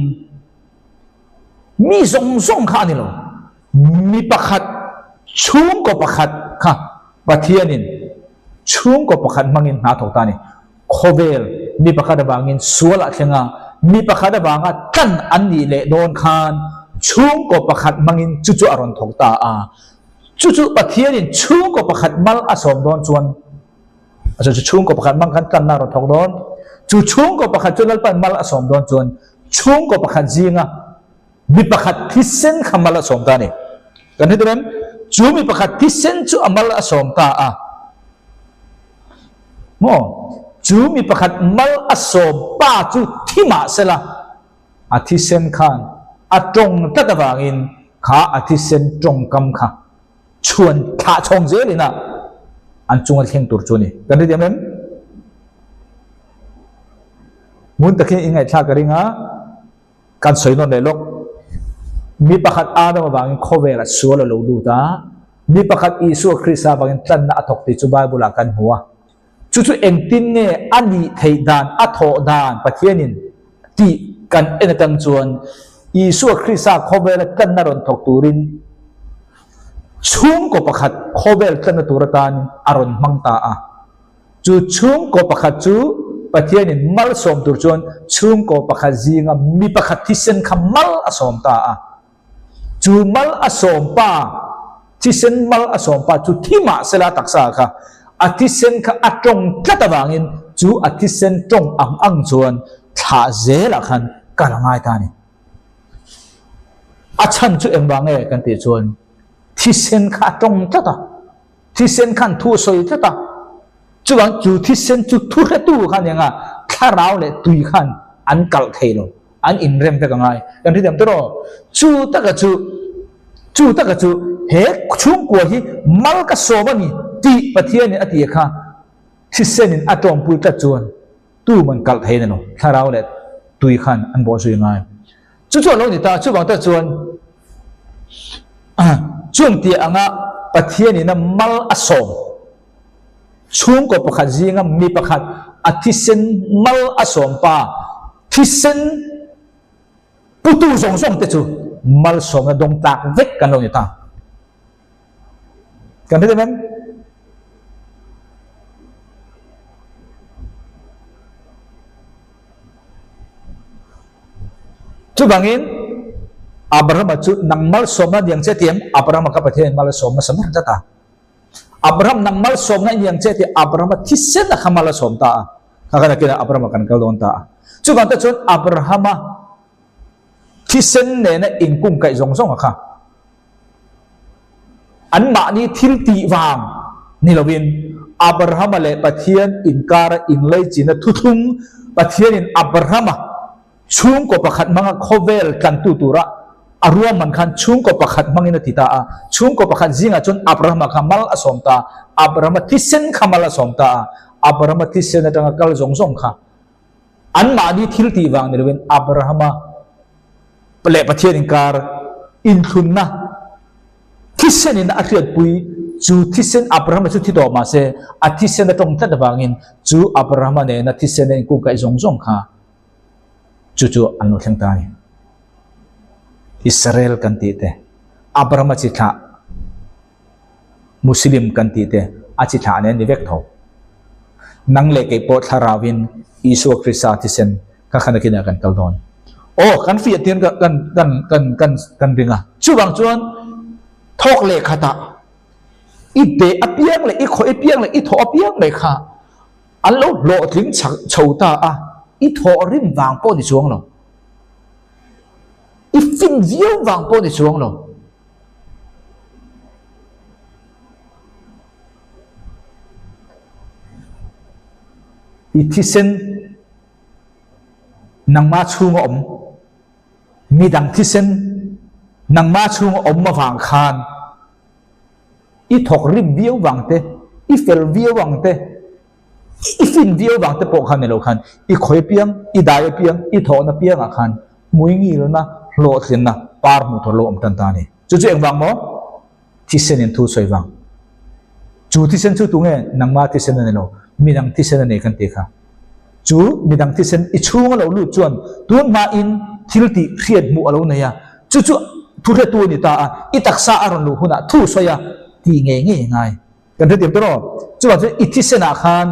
mi zawng zawng kha a ni lo, mi pakhat chhungkaw pakhat kha Pathianin chhungkaw pakhat hmangin hna thawk ta a ni. Khawvel mi pakhat avangin sual a thleng a, mi pakhat avanga tlan an nih leh dawn khan chhungkaw pakhat hmangin chu chu a rawn thawk ta a. Chu chu Pathianin chhungkaw pakhat mal a sawm dawn chuan, chu chu chhungkaw pakhat hmang khan tlanna a rawn thawk dawn. Chu chhungkaw pakhat chu Lalpan mal a sawm dawn chuan chhungkaw pakhat zinga mi pakhat thisen kha mal a sawm ta a ni. Kan hre tur em? Chu mi pakhat thisen chu a mal a sawm ta a. Maw? Chu mi pakhat mal a sawm pa chu thi mah sela, a thisen khan a tawng tlat avangin kha a thisen tawngkam kha chhuan thlah chhawng zelin a an chunga thleng tur chu a ni. Kan hre diam em? Ngun takin i ngaihthlak ka ring a. Kan sawi nawn leh lawk. Mi pakhat Adam avangin khawvelah sual a lo lut a, mi pakhat Isua Krista avangin tlanna a thawk tih chu Bible-ah kan hmu a. Chu chu engtin nge a nih theih dan, a thawh dan Pathianin tih kan en atang chuan Isua Krista khawvela tlanna rawn thawk turin chhungkaw pakhat khawvel tlanna tur atanin a rawn hmang ta a. Chu chhungkaw pakhat chu Pathianin malsawm tur chuan chhungkaw pakhat zinga mi pakhat thisen kha mal a sawm ta a. Chu mal a sawm pa, thisen mal a sawm pa chu thi mah sela taksa kha a thisen kha a tawng tlat avangin chu a thisen tawng ang ang chuan thlah zelah khan kal a ngai ta a ni. A chhan chu engvang nge kan tih chuan thisen kha a tawng tlat a. Thisen khan thu a sawi tlat a, chuvang chu thisen chu thu hretu kha nia nga thlarau leh tui khan an kalh thei lo, an inrem vek a ngai. Kan hrethiam tawh rawh. Chu taka chu, chu taka chu he chhungkua hi mal ka sawm a ni tih Pathianin a ti kha thisenin a tawmpui tlat chuan tuman kalh thei a ni lo, thlarau leh tui khan an bawhzui ngai. Chu chu a lo ni ta, chuvang tak chuan chung tih anga Pathianin a mal a sawm chhungkaw pakhat zinga mi pakhat a thisen mal a sawm pa thisen putu zawng zawng te chu malsawmna dawng tlak vek kan lo ni ta. Kan hre em? Chuvangin, Abrahama chu nang malsawmna ni ang che ti em? Abrahama kha Pathianin mal a sawm nasa ber tlat a. Abraham nang malsawmna i ni ang che ti Abrahama thisen a kha mal a sawm ta a. Kha khan nakinah Abrahama kan kal dawn ta a. Chuvang te chuan Abrahama thisen nena inkungkaih zawng zawng a kha. Anmahni thil tih vang ni lovin Abrahama leh Pathian inkara inleichina thuthlung Pathianin Abrahama chhungkaw pakhat hmanga khawvel tlantu tura a ruahman khan chhungkaw pakhat hmangin a ti ta a. Chhungkaw pakhat zingah chuan Abrahama kha mal a sawm ta a, Abrahama thisen kha mal a sawm ta a, Abrahama thisen atanga kal zawng zawng kha anmahni thil tih vang ni lovin Abrahama leh Pathian inkar inthlunna thisenin a hriatpui chu thisen Abrahama chu thi tawh mah se a thisen a tawng tlat avangin chu Abrahama nena thisen a inkungkaih zawng zawng kha chu chu an lo thleng ta a ni. Israel kan tih te, Abrahama chi thlah Muslim kan tih te a chi thlah nen ni vek tho. Nang leh kei pawh thlarauin Isua Krista thisen kha khan a kinah kan kal dawn. Aw, kan fiah tir kan kan kan kan kan kan ring a. Chuvang chuan thawk leh khatah i deh apiang leh i khawih apiang leh i thawh apiang mai kha an lo hlawhtling chak chho ta a, i thawh rim vang pawh ni chuang lo. I fin viau vang pawh ni chuang lo. I thisen nangma chhunga awm, midang thisen nangma chhunga awm avang khan i thawk rim viau vang te, i fel viau ang te, i fin viau vang te pawh khan ni lo khan i khawi apiang, i dai apiang, i thawhna apiangah khan hmuingilna, hlawhtlinna par hmuh tur lo awm tan ta a ni. Chu chu engvang maw? Thisen in thu sawi vang. Chu thisen chu tunge? Nangma thisen a ni lo, midang thisen a ni kan tih kha. Chu midang thisen i chhung a lo lut chuan tun hmain thil tih hriat hmuh a lo nei a, chu chu thu hretu a ni ta a, i taksa a rawn luh hunah thu sawi a tih ngei ngei a ngai. Kan hrethiam tawh rawh. Chuvang chuan i thisenah khan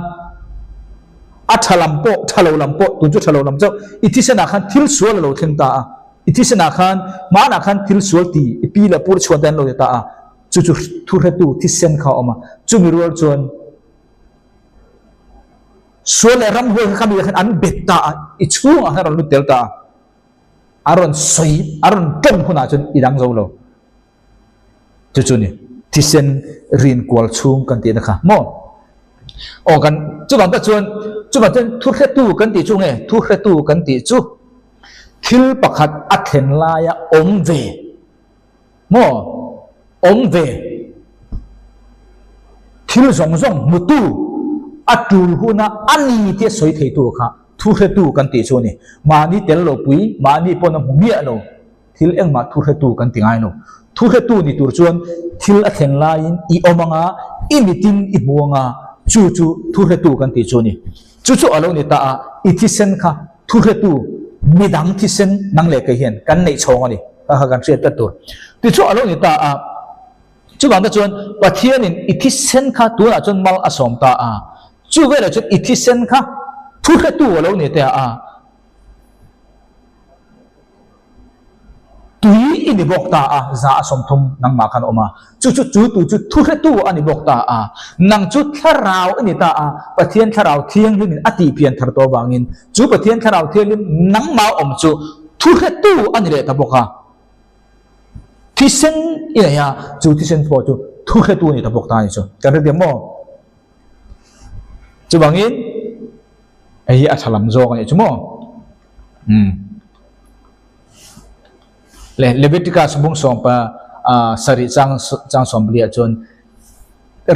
a tha lam pawh, tha lo lam pawh, tun chu tha lo lam chauh, i thisenah khan thil sual a lo thleng ta a. I thisenah khan, hmanah khan thil sual ti i pi leh pur chhuan te an lo ti ta a. Chu chu thu hretu thisen kha a awm a. Chumi rual chuan sual leh ramhuai kha khami khan an bet ta a, i chhungah khan a rawn lut tel ta a. A rawn sawi, a rawn tawng hunah chuan i dang zo lo. Chu chu ni thisen rin kual chhung kan tihna kha maw? Aw kan chuvang tak chuan chuvang chuan thu hretu kan tih chu nge thu hretu kan tih chu thil pakhat a thlen laia awm ve maw awm ve thil zawng zawng hmutu a tul huna a ni tia sawi theitu kha thu hretu kan tih chu a ni. Mahni tel lo pui mahni pawn a hmu miah lo. Thil engmah thu hretu kan ti ngai lo. Thu hretu ni tur chuan thil a thlen laiin i awm anga, i mitin i hmu anga, chu chu thu hretu kan tih chu a ni. Chu chu a lo ni ta a, i thisen kha thu hretu midang thisen nang leh kei hian kan neih chhawng a ni. Kha kha kan hriat tlat tur. Tichu a lo ni ta a, chuvang te chuan Pathianin i thisen kha tunah chuan mal a sawm ta a, chu velah chuan i thisen kha thu hretu a lo ni te a, Tui i ni bawk ta a, za a 30 nangmah khan a awm a. Chu chu chu tui chu thuhretu a ni bawk ta a. Nang chu thlarau i ni ta a, Pathian thlarau thianghlimin a tih pian thar tawh avangin chu Pathian thlarau thianghlim nangmah awm chu thuhretu a ni leh ta bawk a. Thisen i nei a, chu thisen pawh chu thuhretu a ni ta bawk ta a ni chu. Kan hrethiam maw? Chuvangin hei hi a tha lam zawk a nih chu maw? Umm. Le Leviticus bung sawmpa sarih chang chang sawmpali ah chuan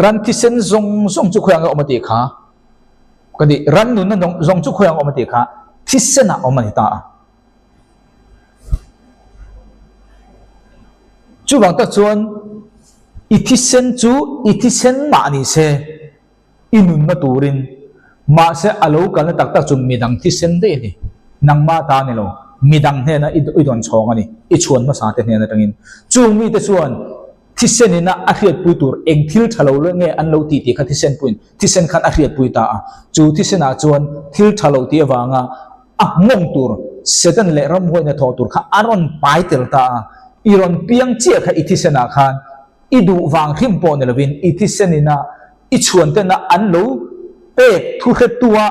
ran thisen zawng zawng chu khawiah nge awm a tih kha ka ti ran nunna zawng chu khawiah nge awm a tih kha thisen ah awm a ni ta a. Chuvang tak chuan i thisen chu i thisen mah ni se i nunna turin mahse a lo kalna tak tak chu midang thisen daih a ni. Nangmah ta a ni lo, midang hnena i dawn chhawng a ni, i chhuan hmasa te hnen atangin. Chung mite chuan thisen ina a hriatpui tur eng thil tha lo nge an lo tih tih kha thisen puiin thisen khan a hriatpui ta a. Chu thisenah chuan thil tha lo tih avanga a nghawng tur Satan leh ramhuaina thawh tur kha a rawn pai tel ta a. I rawn piang chiah kha i thisenah khan i duh vang hrim pawh ni lovin i thisen ina i chhuantena an lo pek thuhretua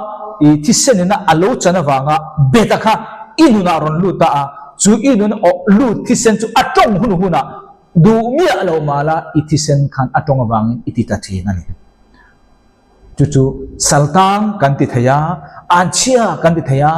i thisen ina a lo chan avanga beta kha i nunah rawn lut ta a, chu i nun awh lut thisen chu a tawng hun hunah duh miah lo mala i thisen khan a tawng avangin i ti ta thin a ni. Chu chu saltang kan ti thei a, anchhia kan ti thei a,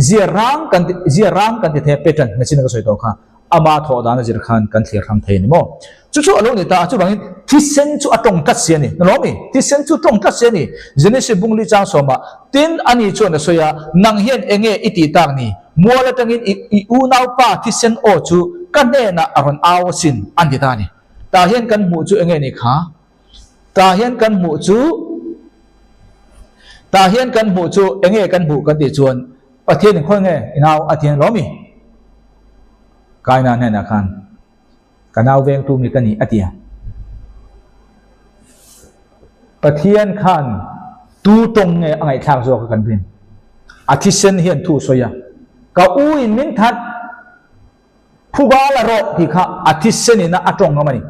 zia rang kan ti zia rang kan ti thei a, pattern nachin ka sawi tawh kha ama thawh dan a zir khan kan thlir hrang thei a ni maw? Chu chu a lo ni ta a, chuvangin thisen chu a tawng tlat si a ni. Na lawm i? Thisen chu tawng tlat si a ni. Genesis bungli chang sawmah, Tin, ani chuan a sawi a, Nang hian eng nge i tih tak ni? Mual atangin i i unaupa thisen aw chu ka hnenah a rawn au asin, an ti ta a ni. Tah hian kan hmuh chu eng nge ni kha? Tah hian kan hmuh chu Tah hian kan hmuh chu eng nge kan hmuh kan tih chuan Pathian in khawi nge i nau a ti lawm i? Kaina hnenah khan ka nau vengtu mi ka ni a ti a. Pathian khan tu tawng nge a ngaihthlak zawk a kan rin? A thisen hian thu sawi a, ka u in min that. Phuba la rawh tih kha a thisen in a tawng ngam a ni.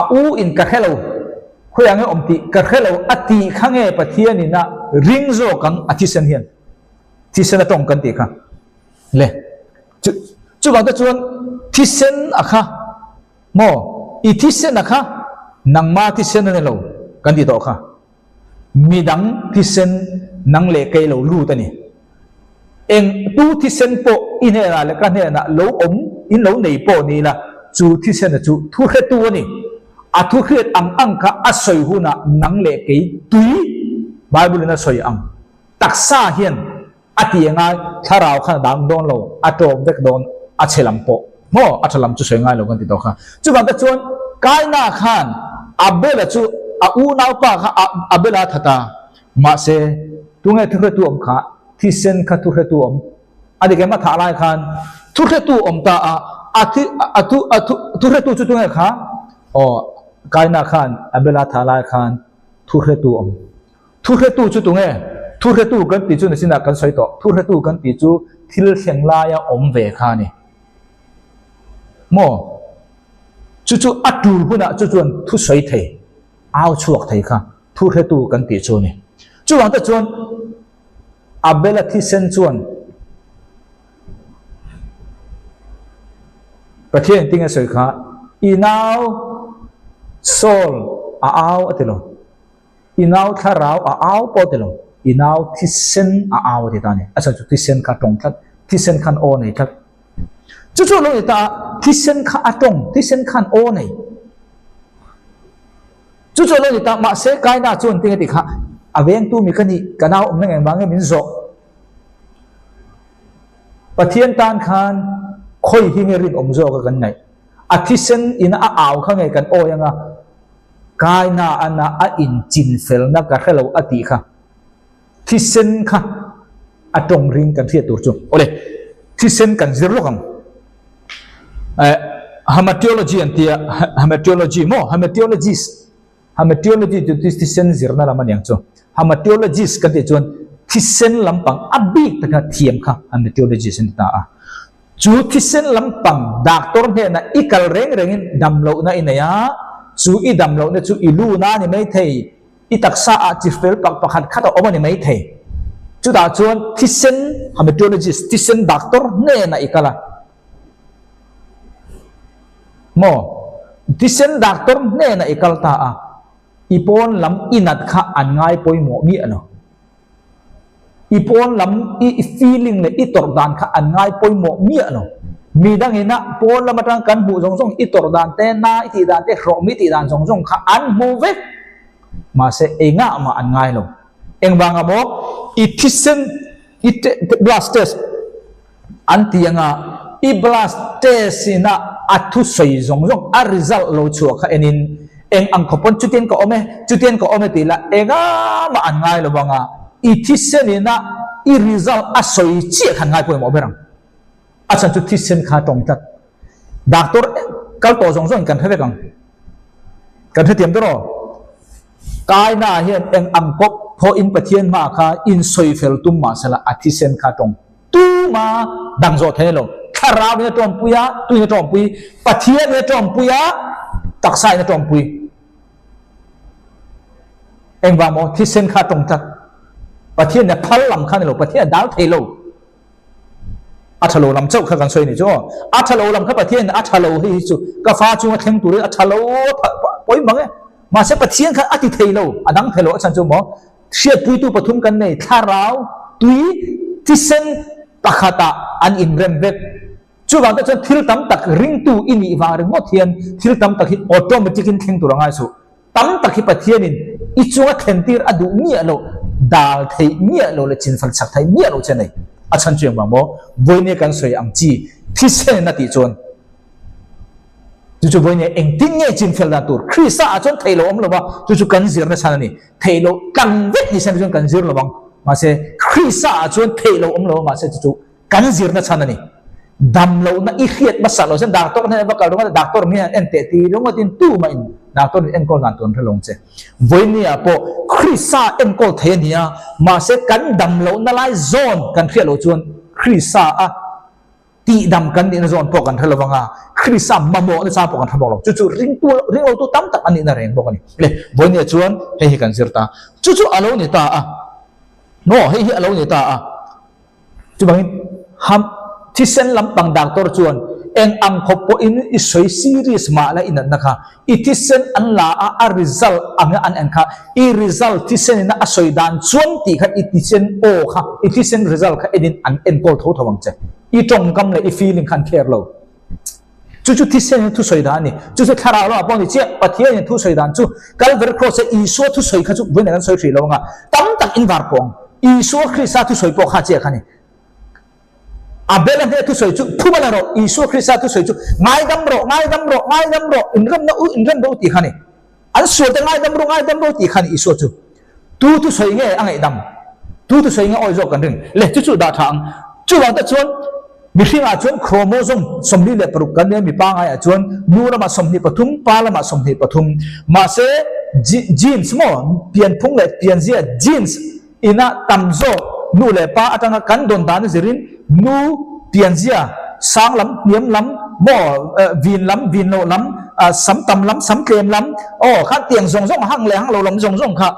A u in ka hre lo, khawiah nge awm tih ka hre lo a tih kha nge Pathian in a ring zawk ang a thisen hian. Thisen a tawng kan tih kha. Le. Chu chuvang te chuan thisen a kha maw i thisen a kha nangma thisen a ni lo kan ti tawh kha. Midang thisen nang leh kei lo lut a ni. Eng tu thisen pawh i hnenah leh ka hnenah lo awm in lo nei pawh ni ila, chu thisena chu thu hretu a ni. A thu hriat ang ang kha a sawi hunah nang leh kei tui Bible in a sawi ang taksa hian A ti anga thlarau khan a dang dawn lo, a tawp vek dawn, a chhe lam pawh maw a tha lam chu sawi ngai lo kan ti tawh kha. Chuvang te chuan Kaina khan Abela chu a unaupa kha Abela a that a, mahse tunge thuhretu awm kha thisen kha thuhretu awm a dik em a thah lai khan thuhretu awm ta a, a thi a thu a thu thuhretu chu tunge kha aw Kaina khan Abela a thah lai khan thuhretu awm. Thuhretu chu tunge? Thuhretu kan tih chu nisinah kan sawi tawh. Thuhretu kan tih chu thil thleng laia awm ve kha a ni. Maw? Chu chu a tul hunah chu chuan thu sawi thei, au chhuak thei kha thuhretu kan tih chu a ni. Chuvang te chuan Abela thisen chuan Pathian engtin nge sawi kha? I nau Saul a au a ti lo. I nau thlarau a au pawh ti lo, i nau thisen a au a ti ta a ni. A chhan chu thisen kha a tawng tlat, thisen khan aw nei tlat. Chu chu a lo ni ta a, thisen kha a tawng, thisen khan aw nei. Chu chu a lo ni ta, mahse Kaina chuan tinge tih kha a vengtu mi ka nih, ka nau awmna ngeng vang nge min zawh. Pathian tan khan. Khawi hi nge rinawm zawk a kan ngaih? A thisen ina a au kha nge kan awi anga Kaina ana a inchinfelna ka hre lo a tih kha thisen kha a tawng ring kan hriat tur chu. Awle, thisen kan zir lawk ang. Eh, hamartiology an tia, hamartiology maw? Hamartiologist. Hamartiology chu thisen zirna lam a niang chu. Hamartiologist kan tih chuan thisen lampang a bik taka thiam kha hamartiologist an ti ta a. Chu thisen lampang doctor hnenah i kal reng rengin damlohna i nei a, chu i damlohna chu i luna a ni maithei, i taksa ah chi fel pak pakhat khat a awm a ni maithei. Chutah chuan thisen hamartiologist, thisen doctor hnenah i kal a. Maw? Thisen doctor hnenah i kal ta a, i pawn lam i nat kha an ngai pawimawh miah lo. I pawn lam i feeling leh i tawrh dan kha an ngai pawimawh miah lo. Mi dangin a pawn lam atang kan hmuh zawng zawng i tawrh dan te, na i tih dan te, hrawm i tih dan zawng zawng kha an hmu vek. Mahse engah mah an ngai lo. Engvanga maw i thisen i blood test an ti anga i blood test ina a thusawi zawng zawng a result lo chhuah kha enin eng ang khawp pawn chutiang ka awm e chutiang ka awm e tih lah engah mah an ngai lo vang a i thisen ina i result a sawi chiah khan ngai pawimawh ber ang a chhan chu thisen kha tawng tlat doctor kal tawh zawng zawng in kan hre vek ang kan hrethiam dawn aw. Kaina hian eng ang pawh pawhin Pathian hma kha insawi fel tum mah sela a thisen kha tawng tuma dang zawh thei lo. Thlarau in a tawmpui a, tuin a tawmpui, Pathian in a tawmpui a, taksa in a tawmpui. Engvang maw? Thisen kha tawng tlat. Pathian in a phal lam kha ni lo, Pathian a dal thei lo. A tha lo lam chauh kha kan sawi ni chu aw. A tha lo lam kha Pathian a tha lo hei hi chu ka fa chunga thleng turin a tha lo pawi mang e. Mahse Pathian khan a ti thei lo, a dang thei lo a chhan chu maw hriatpuitu pathum kan nei, thlarau, tui, thisen pakhatah an inrem vek. Chuvang te chuan thil tam tak ringtu i nih vang ringawt hian thil tam tak hi automatic in thleng tur a ngai suh. Tam tak hi Pathianin i chunga thlentir a duh miah loh, dal theih miah loh leh chinfal chak theih miah loh che a nei. A chhan chu engvang maw? Vawinia kan sawi ang chi thisen a tih chuan chu chu vawinia engtin nge chinfel dan tur Krista ah chuan theih loh awm lo va, chu chu kan zirna chhan a ni. Theih loh tlang vek ni sen chuan kan zir lo vang. Mahse Krista ah chuan theih loh awm lo va, mahse chu chu Kan zirna chhan a ni. Dam lohna i hriat hmasa lo chuan doctor hnenah va kal ringawt a, doctor mi hian en teh ti ringawtin tumah in doctor in enkawl dan tur an hre lo ang che. Vawinia pawh Krista enkawl thei a ni a, mahse kan dam lohna lai zawn kan hriat loh chuan Krista a tihdam kan nihna zawn pawh kan hre lo vang a, Krista mamawhna chang pawh kan hre bawk lo. Chu chu ringtu ringlotu tam tak an nihna reng bawk a ni. Le, vawinia chuan hei hi kan zir ta. Chu chu a lo ni ta a. Maw, hei hi a lo ni ta a. Chuvangin ham thisen lampang doctor chuan eng ang khawp pawhin i sawi serious mah la i natna kha i thisen an la a, a result anga an en kha i result thisen ina a sawi dan chuan tih kha i thisen aw kha i thisen result kha enin an enkawl tho tho ang che. I tawngkam leh i feeling kha an care lo. Chu chu thisen in thusawi dan a ni. Chu chu thlarau lamah pawh a ni chiah. Pathian in thusawi dan chu Calvary Cross a Isua thusawi kha chu vawiin kan sawi hrih lo anga tam tak in var pawh ang. Isua Krista thusawi pawh kha chiah kha a ni. Abel-a hneh thusawi chu phum a la rawh. Isua Krista thusawi chu ngaidam rawh, ngaidam rawh, ngaidam rawh, inremna u, inrem rawh u tih kha a ni. An sual te ngaidam rawh, ngaidam rawh tih kha a ni Isua chu. Tu thusawi nge a ngaihdam? Tu thusawi nge awi zawk kan ring? Le, chu chu dah tha ang. Chuvang te chuan mihringah chuan chromosome 46 kan nia, mi pangaiah chuan nu lamah 23, pa lamah 23. Mahse, genes maw, pianphung leh pianzia, genes, ina tam zawk nu leh pa atanga kan dawn dan a zirin nu pianzia sang lam, hniam lam, maw, vin lam, vin loh lam, sam tam lam, sam tlem lam, aw khan tiang zawng zawng hang leh hang lo lam zawng zawng kha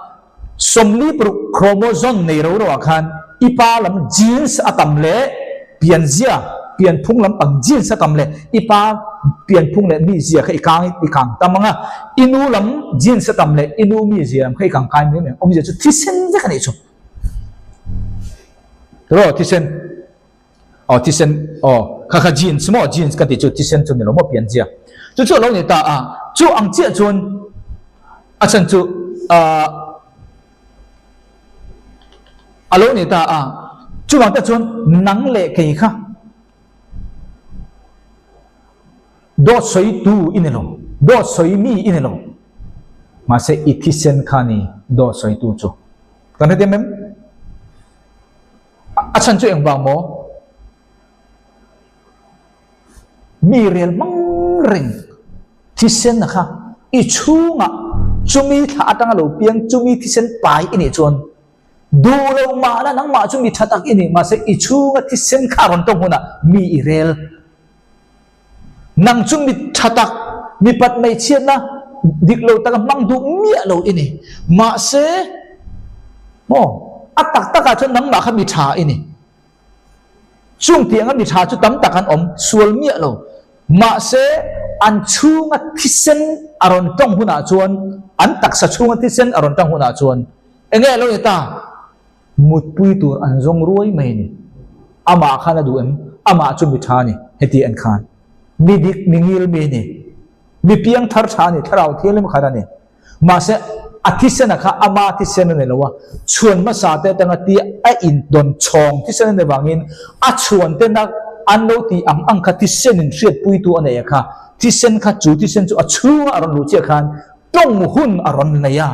46 chromosome nei ro ro ah khan i pa lam genes a tam leh pianzia pianphung lampang genes a tam leh i pa pianphung leh mizia kha i kang i kang tam ang a, i nu lam genes a tam leh i nu mizia lam kha i kang kai mai mai ang, awmzia chu thisen vek a nih chu. Tiraw thisen aw thisen aw kha kha genes maw genes ka tih chu thisen chu ni lo maw pianzia chu chu a lo ni ta a, chu ang chiah chuan a chhan chu ah. A lo ni ta a, chuvang te chuan nang leh kei kha Dawt sawi tu i ni lo, dawt sawi mi i ni lo. Mahse i thisen kha ni dawt sawi tu chu. Kan hrethiam em? A chhan chu engvang maw? Mi rel hmang reng thisen a kha i chhungah chumi thla atanga lo piang chumi thisen pai i nih chuan duh lo mahna nangmah chu mi tha tak i ni mahse i chhunga thisen kha a rawn tawng hunah mi i rel Nang chu mi tha tak, mipat hmeichhiatna dik lo taka hmang duh miah lo i ni. Mahse, maw, a tak takah chuan nangmah kha mi tha i ni. Chung tianga mi tha chu tam tak an awm, sual miah lo. Mahse, an chhunga thisen a rawn tawng hunah chuan, an taksa chhunga thisen a rawn tawng hunah chuan enge a lo ni ta? Mutpui tur an zawng ruai mai a ni. Amah khan a duh em? Amah chu mi tha a ni, heti en khan. Mi dik, mi ngil mi a ni. Mi piang thar tha a ni, thlarau thianghlim khat a ni. Mahse, a thisena kha ama thisen a ni lo a, chhuan hmasa te atanga tia a indawn chhawng thisen a ni vangin a chhuan tena an lo tih ang ang kha thisen in hriatpuitu a nei a kha. Thisen kha chu thisen chu a chhunga a rawn luh chiah khan Tawng hun a rawn nei a,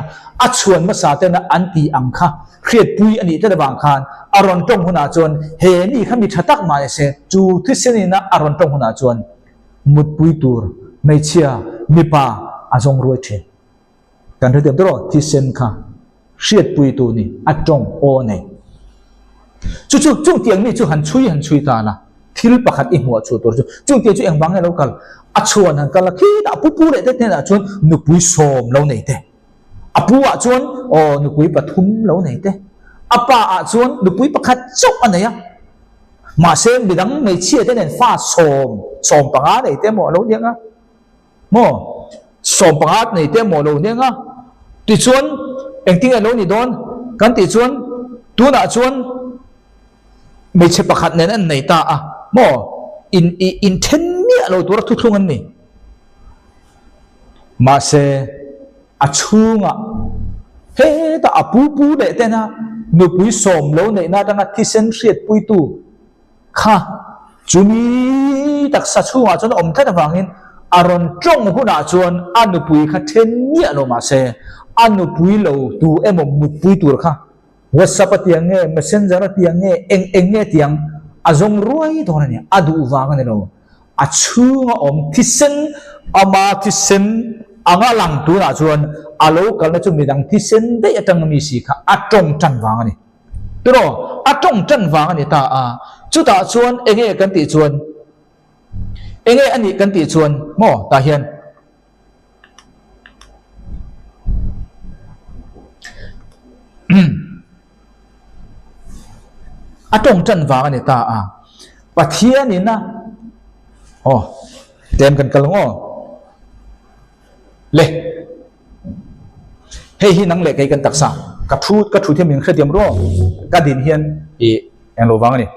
a chhuan hmasa tena an tih ang kha hriatpui a nih tlat avang khan a rawn tawng hunah chuan he mi kha mi tha tak mah ni se, chu thisen ina a rawn tawng hunah chuan mutpui tur hmeichhia mipa a zawng ruai thin. Kan hrethiam tawh rawh, thisen kha hriatpui tu ni a tawng aw nei. Chu chu chung tiang mi chu han chhui han chhui ta la, thil pakhat i hmuah chhuah tur chu chung tiang chu engvang nge lo kal? A chhuan han kal a, khitah pu pu leh te hnenah chuan nupui sawm lo nei te, a pu ah chuan aw nupui pathum lo nei te, a pa ah chuan nupui pakhat chauh a nei a, mahse midang hmeichhia te nen fa sawm, sawm panga nei te maw a lo niang a. Maw? Sawmpanga nei te maw lo hneng a? Tichuan, engtin nge lo ni dawn? Kan tih chuan, tunah chuan hmeichhe pakhat nen an nei ta a, maw? In, i, inthen miah lo tura thuthlung an ni. Mahse, a chhungah hetah a pu pu leh tena nupui sawm lo neihna atanga thisen hriatpuitu, Kha, chumi taksa chhungah chuan a awm tlat avangin a rawn tawng hunah chuan a nupui kha then miah lo mah se, a nupui lo tu emaw mutpui tur kha WhatsApp a tiang nge, Messenger a tiang nge, eng eng nge tiang a zawng ruai dawn a ni. A duh vang a ni lo. A chhunga awm thisen, ama thisen anga lang tunah chuan a lo kalna chu midang thisen daih atanga mi si kha a tawng tan vang a ni. Tiraw, a tawng tan vang a ni ta a, chutah chuan enge kan tih chuan, enge a nih kan tih chuan maw tah hian a tawng tan vang a ni ta a, Pathianin a aw tlem kan kal ang aw. Le. Hei hi nang leh kei kan taksa. Ka thu ka thu thiam min hrethiam ruang ka din hian i eng lo vang a ni.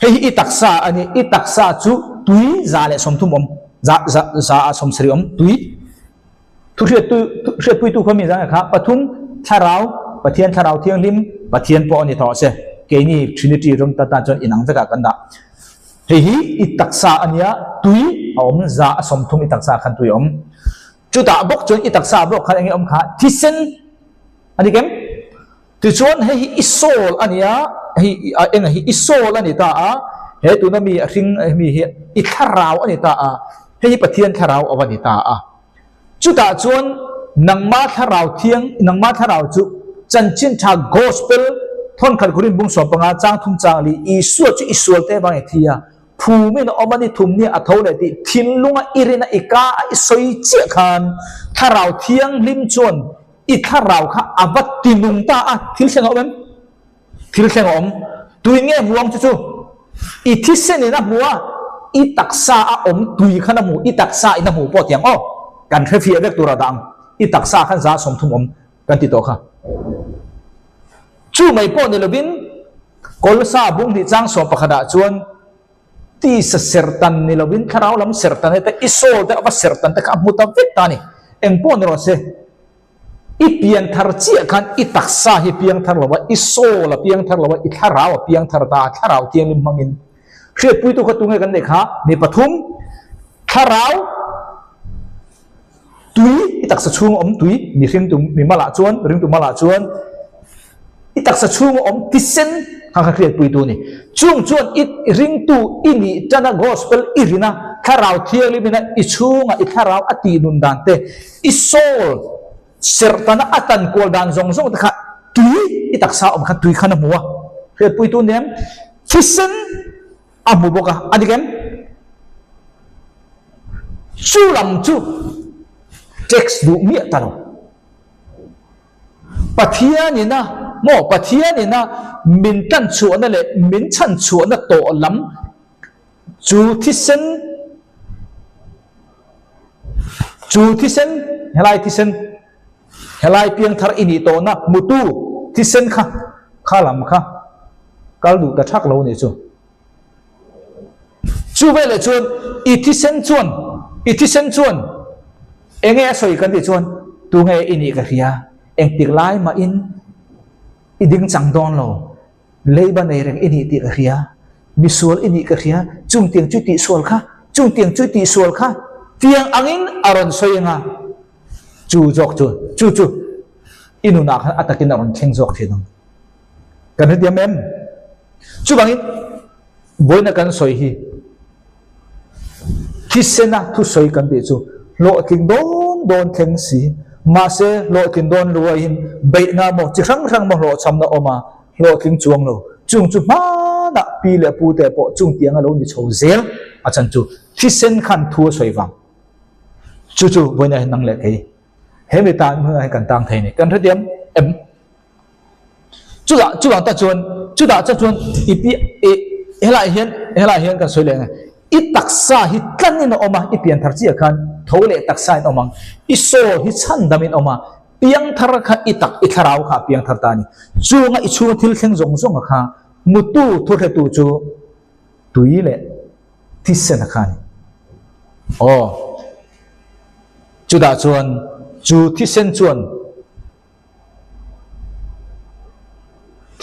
Hei hi i taksa a ni. I taksa chu tui 130 awm. Za za za a 70 awm tui. Thu hriat tu hriatpuitu khaw mi zang kha pathum thlarau Pathian thlarau thianghlim Pathian pawh a ni tawh se. Keini Trinity ram tan tan chuan inang vekah kan dah. Hei hi i taksa a nia, tui a awm, 130 i taksa khan tui a awm. Chutah bawk chuan i taksa bawk khan enge awm kha? Thisen a ni kem? Tichuan hei hi i soul a nia, hei enga hi i soul a ni ta a, he tuna mi a hring mi hi i thlarau a ni ta a, hei hi Pathian thlarau a va ni ta a. Chutah chuan nangmah thlarau thiang, nangmah thlarau chu chanchin tha gospel thawnkhat Korin bung 15 chang thum chang li Isua chu i sual te vang i thi a, phumin a awm a ni thum nia a tho leh tih thinlunga i rin a i ka a i sawi chiah khan thlarau thianghlim chuan i thlarau kha a va tinung ta a, thil thleng a awm em? Thil thleng a awm. Tui nge hmu ang chu chu? I thisen in a hmu a, i taksa a awm tui khan a hmu, i taksa in a hmu pawh tiang aw. Kan hre fiah vek tur a dah ang. I taksa khan 130 awm kan ti tawh kha. Chu mai pawh ni lovin Kawlsa bung hnih chang 11 ah chuan tisa serhtan ni lovin thlarau lam serhtan te, i soul te a va serhtan te kha a hmu ta vek ta a ni. Eng pawh ni rawh se. I pian thar chiah khan i taksa hi piang thar lo a, i soul a piang thar lo a, i thlarau a piang thar ta a, thlarau thianghlim hmangin. Hriatpuitu kha tunge kan neih kha? Mi pathum. Thlarau tui, i taksa chhunga awm tui, mihring tu mi malah chuan, ringtu malah chuan i taksa chhunga awm thisen kha kha hriatpuitu a ni. Chung chuan i ringtu i nih tana gospel i rina Thlarau Thianghlimina i chhunga i thlarau a tih nun dan te, i soul serhtana a tan kual dan zawng zawng te kha tui i taksa awm khan tui khan a hmu a. Hriatpuitu nen thisen a hmu bawk a, a dik em? Chu lam chu text duh miah ta lo. Pathianina maw Pathianina min tan chhuahna leh min chhan chhuahna tawh lam chu thisen chu thisen helai thisen helai piangthar i nih tawhna hmutu thisen kha kha lam kha kal duh ta thak lo nih chu. Chu veleh chuan i thisen chuan i thisen chuan enge a sawi kan tih chuan tunge i nih ka hria, engtik lai mahin i ding chang dawn lo, leiba nei reng i nih tih ka hria, misual i nih ka hria, chungtiang chu i tihsual kha, chungtiang chu i tihsual kha tiang angin a rawn sawi anga chu zawk chu chu chu i nunah khan a takin a rawn thleng zawk thin ang. Kan hrethiam em? Chuvangin vawiina kan sawi hi thisena thusawi kan tih chu hlawhtling dawn dawn thleng si, mahse hlawhtling dawn luaiin beihna maw chi hrang hrang maw hlawhchhamna awm a, hlawhtling chuang lo. Chung chu hmanah pi leh pu te pawh chung tiang a lo ni chho zel a chan chu thisen khan thu a sawi vang. Chu chu vawiina hian nang leh kei he mi tan hmunah hian kan tang thei a ni. Kan hrethiam em? Chutah chutah tak chuan chutah tak chuan i pi i helai hian helai hian kan sawi leh ang e i taksa hi tlanin a awm a i pian thar chiah khan tho leh taksa in awm ang i soul hi chhan dam in awm a piang thar kha i tak i thlarau kha a piang thar ta a ni chunga i chhunga thil thleng zawng zawng a kha mutu thuhretu chu tui leh thisen a kha a ni aw chutah chuan chu thisen chuan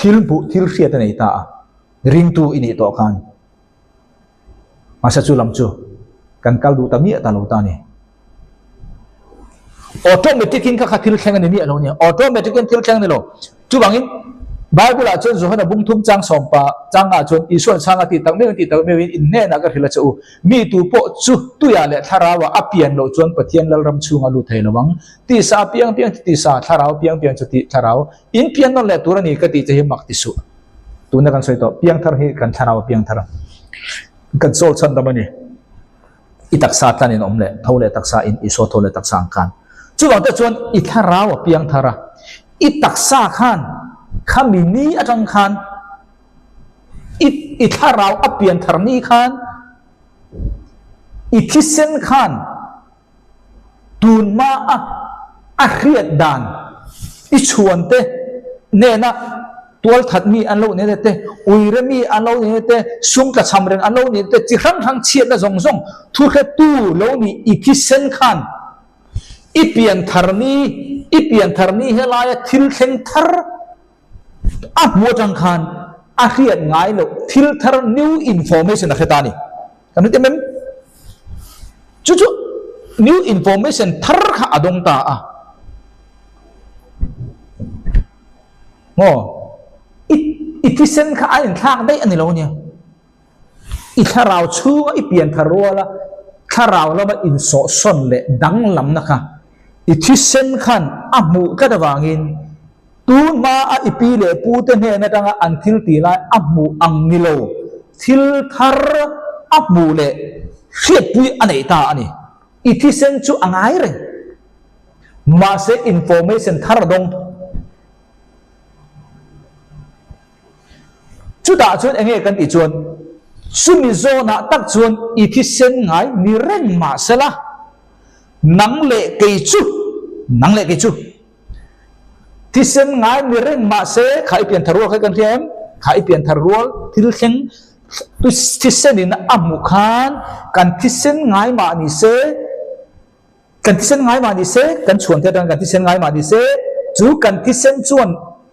Thil hmuh thil hriat a nei ta a, ringtu i nih tawh khan mahse chu lam chu kan kal duh ta miah ta lo ta a ni. Automatic in kha kha thil thleng a ni miah lo a ni. Automatic in thil thleng a ni lo. Chuvangin Bible ah chuan Johana bung thum chang sawmpa changah chuan Isuan chhang a tih tak meuhin tih tak meuhin in hnenah ka hrilh a che u. Mi tu pawh chu tuiah leh thlarauah a pian loh chuan Pathian Lalram chhungah lut thei lo ang. Tisa piang piang chu tisa, thlarau piang piang chu tih thlarau. In pian nawn leh tur a ni ka tih che hi mak ti suh. Tuna kan sawi tawh, piang thar hi kan thlarau a piang thar a. Kan soul chhan dam a ni. I taksa tlan in awm leh, tho leh taksa in Isua tho leh taksa ang khan. Chuvang te chuan i thlarau a piang thar a, i taksa khan khami ni atang khan i i thlarau a pian thar ni khan i thisen khan Tunhma a a hriat dan i chhuan te nena tualthat mi an lo ni te, uire mi an lo ni te, sum tlachham reng an lo ni te, chi hrang hrang chhiatna zawng zawng thuhretu lo ni i thisen khan i pian thar ni, i pian thar ni helaia thil thleng thar a hmu atang khan a hriat ngai loh thil thar new information a hre ta a ni. Kan hre em? Chu chu new information thar kha a dawng ta a. Maw? I i thisen kha a inthlak daih a ni lo nia. I thlarau chhunga i pian thar ruala thlarau lama insawhsawn leh danglamna kha i thisen khan a hmuh tlat avangin Tun hma a i pi leh pu te hnen atanga an thil tih lai a hmuh ang ni lo, thil thar a hmuh leh hriatpui a neih ta a ni. I thisen chu a ngai reng. Mahse information thar a dawng. Chutah chuan enge kan tih chuan chumi zawnah tak chuan i thisen ngai ni reng mahsela nang leh kei chu, nang leh kei chu, Thisen ngai mi reng mahse kha i pian thar rual kha kan hria em? Kha i pian thar rual thil thleng thisen in a hmuh khan kan thisen ngai mah ni se kan thisen ngai mah ni se kan chhuan te atang kan thisen ngai mah ni se chu kan thisen chuan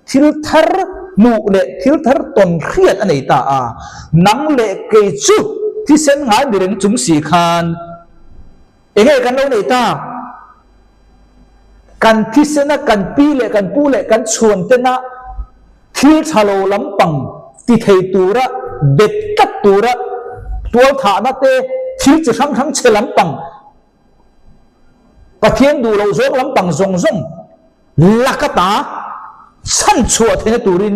thil thar hmuh leh thil thar tawn hriat a nei ta a nang leh kei chu thisen ngai mi reng chung si khan. Enge kan lo neih tak? Kan thisena kan pi leh kan pu leh kan chhuan tena thil tha lo lampang ti thei tura bet tlat tura tualthahna te thil chi hrang hrang chhe lampang Pathian duh loh zawng lampang zawng zawng laka ta chhan chhuah theihna turin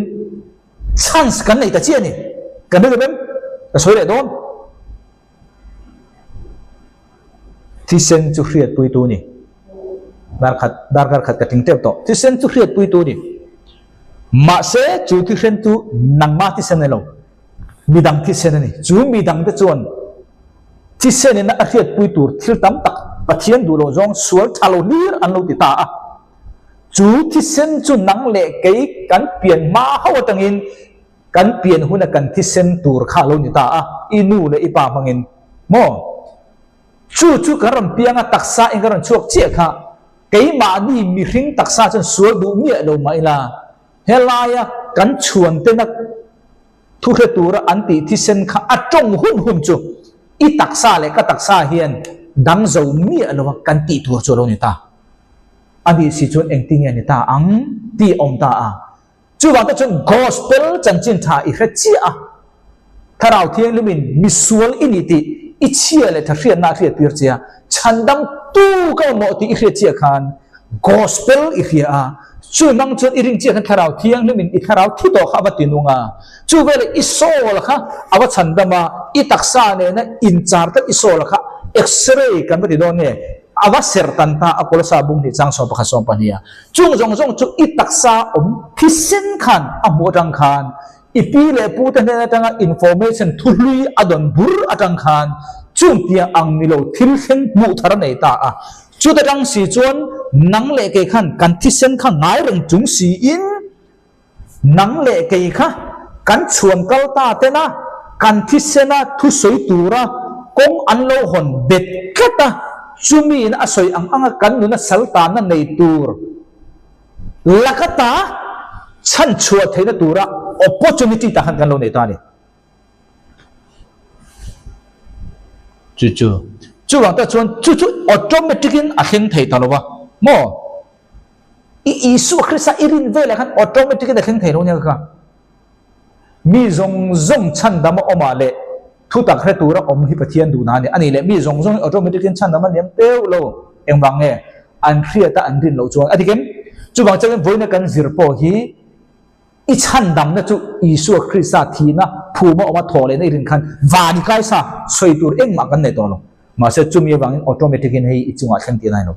chance kan nei ta chiah a ni. Kan rilru em? Ka sawi leh dawn. Thisen chu hriatpuitu ni. Dar khat, darkar khat ka tling teuh tawh. Thisen chu hriatpuitu ni. Mahse, chu thisen chu nangmah thisen a ni lo. Midang thisen a ni. Chu midangte chuan thisenin a hriatpui tur thil tam tak Pathian duh loh zawng sual tha lo hlir an lo ti ta a. Chu thisen chu nang leh kei kan pian hma ho atangin Kan pian huna kan thisen tur kha a lo ni ta a, i nu leh i pa hmangin maw? Chu chu kan rawn piang a, taksa in kan rawn chhuak chiah kha keimahni mihring taksa chuan sual duh miah lo mah ila, helaia kan chhuan tena thu hre tura an tih thisen kha a tawng hun hun chu i taksa leh ka taksa hian dang zo miah lo a kan tih tur chu a lo ni ta. A nih si chuan engtin nge ni ta ang tih a awm ta a. Chuvang te chuan Gospel chanchin tha i hre chiah a, Thlarau Thianghlimin misual i ni tih i chhia leh tha hriatna a hriat tir che a, chhandam tu ka mamawh tih i hriat chiah khan Gospel i hria a, chu nang chuan i ring chiah khan Thlarau Thianghlimin i thlarau thi tawh kha a va tinung a, chu veleh i soul kha a va chhandam a, i taksa nena inchar tlat i soul kha X-ray kan va ti dawn nge a va serh tan ta a Kolosa bung hnih chang 11 12 a. Chung zawng zawng chu i taksa awm thisen khan a hmuh atang khan, i pi leh pu te hnen atanga information thuhlui a dawn bur atang khan chung tiang ang ni lo thil thleng hmuh thar a nei ta a. Chuta tang si chuan nang leh kei khan kan thisen kha ngai reng chung siin, Nang leh kei kha kan chhuan kal ta tena kan thisena thusawi tura kawng an lo hawn bet tlat a, chumiin a sawi ang anga kan nuna saltana nei tur laka ta chhan chhuah theihna tura opportunity tah khan kan lo nei ta a ni. Chu chu chuvang tak chuan chu chu automatic in a thleng thei ta lo va maw? I Isua Krista i rin velah khan automatic in a thleng thei lo nia kha. Mi zawng zawng chhandam a awmah leh thutak hre tura awm hi Pathian duhna a ni. A nih leh mi zawng zawng hi automatic in chhandam a niam teuh lo. Engvang nge? An hriata an rin loh chuan a dik em? Chuvang chuan vawiina kan zir pawh hi i chhandamna chu Isua Krista thihna phuma awma thawh lehna i rin khan van i kaisa sawi tur engmah kan nei tawh lo. Mahse chumi avangin automatic in hei i chungah thleng tih a nai lo.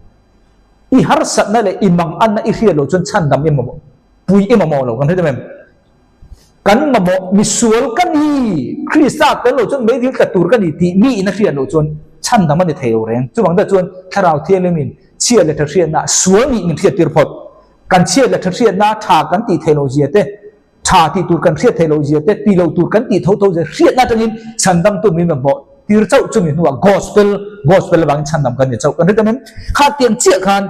I harsatna leh i manganna i hriat loh chuan chhandam i mamawh, pui i mamawh lo kan hre deuh em? Kan mamawh misual ka ni, Krista tel loh chuan meidil tla tur ka ni tih mi in a hriat loh chuan chhandam a ni thei lo reng. Chuvang te chuan Thlarau Thianghlimin chhia leh tha hriatna sual nih min hriattir phawt. Kan chhia leh tha hriatna tha kan tih theih loh zia te, Tha tih tur kan hriat theih loh zia te, ti lo tur kan tih tho tho zia hriatna atangin chhandamtu min mamawh tir chauh chumi hnuah gospel, gospel avangin chhandam kan ni chauh kan hre ta mai. Kha tiang chiah khan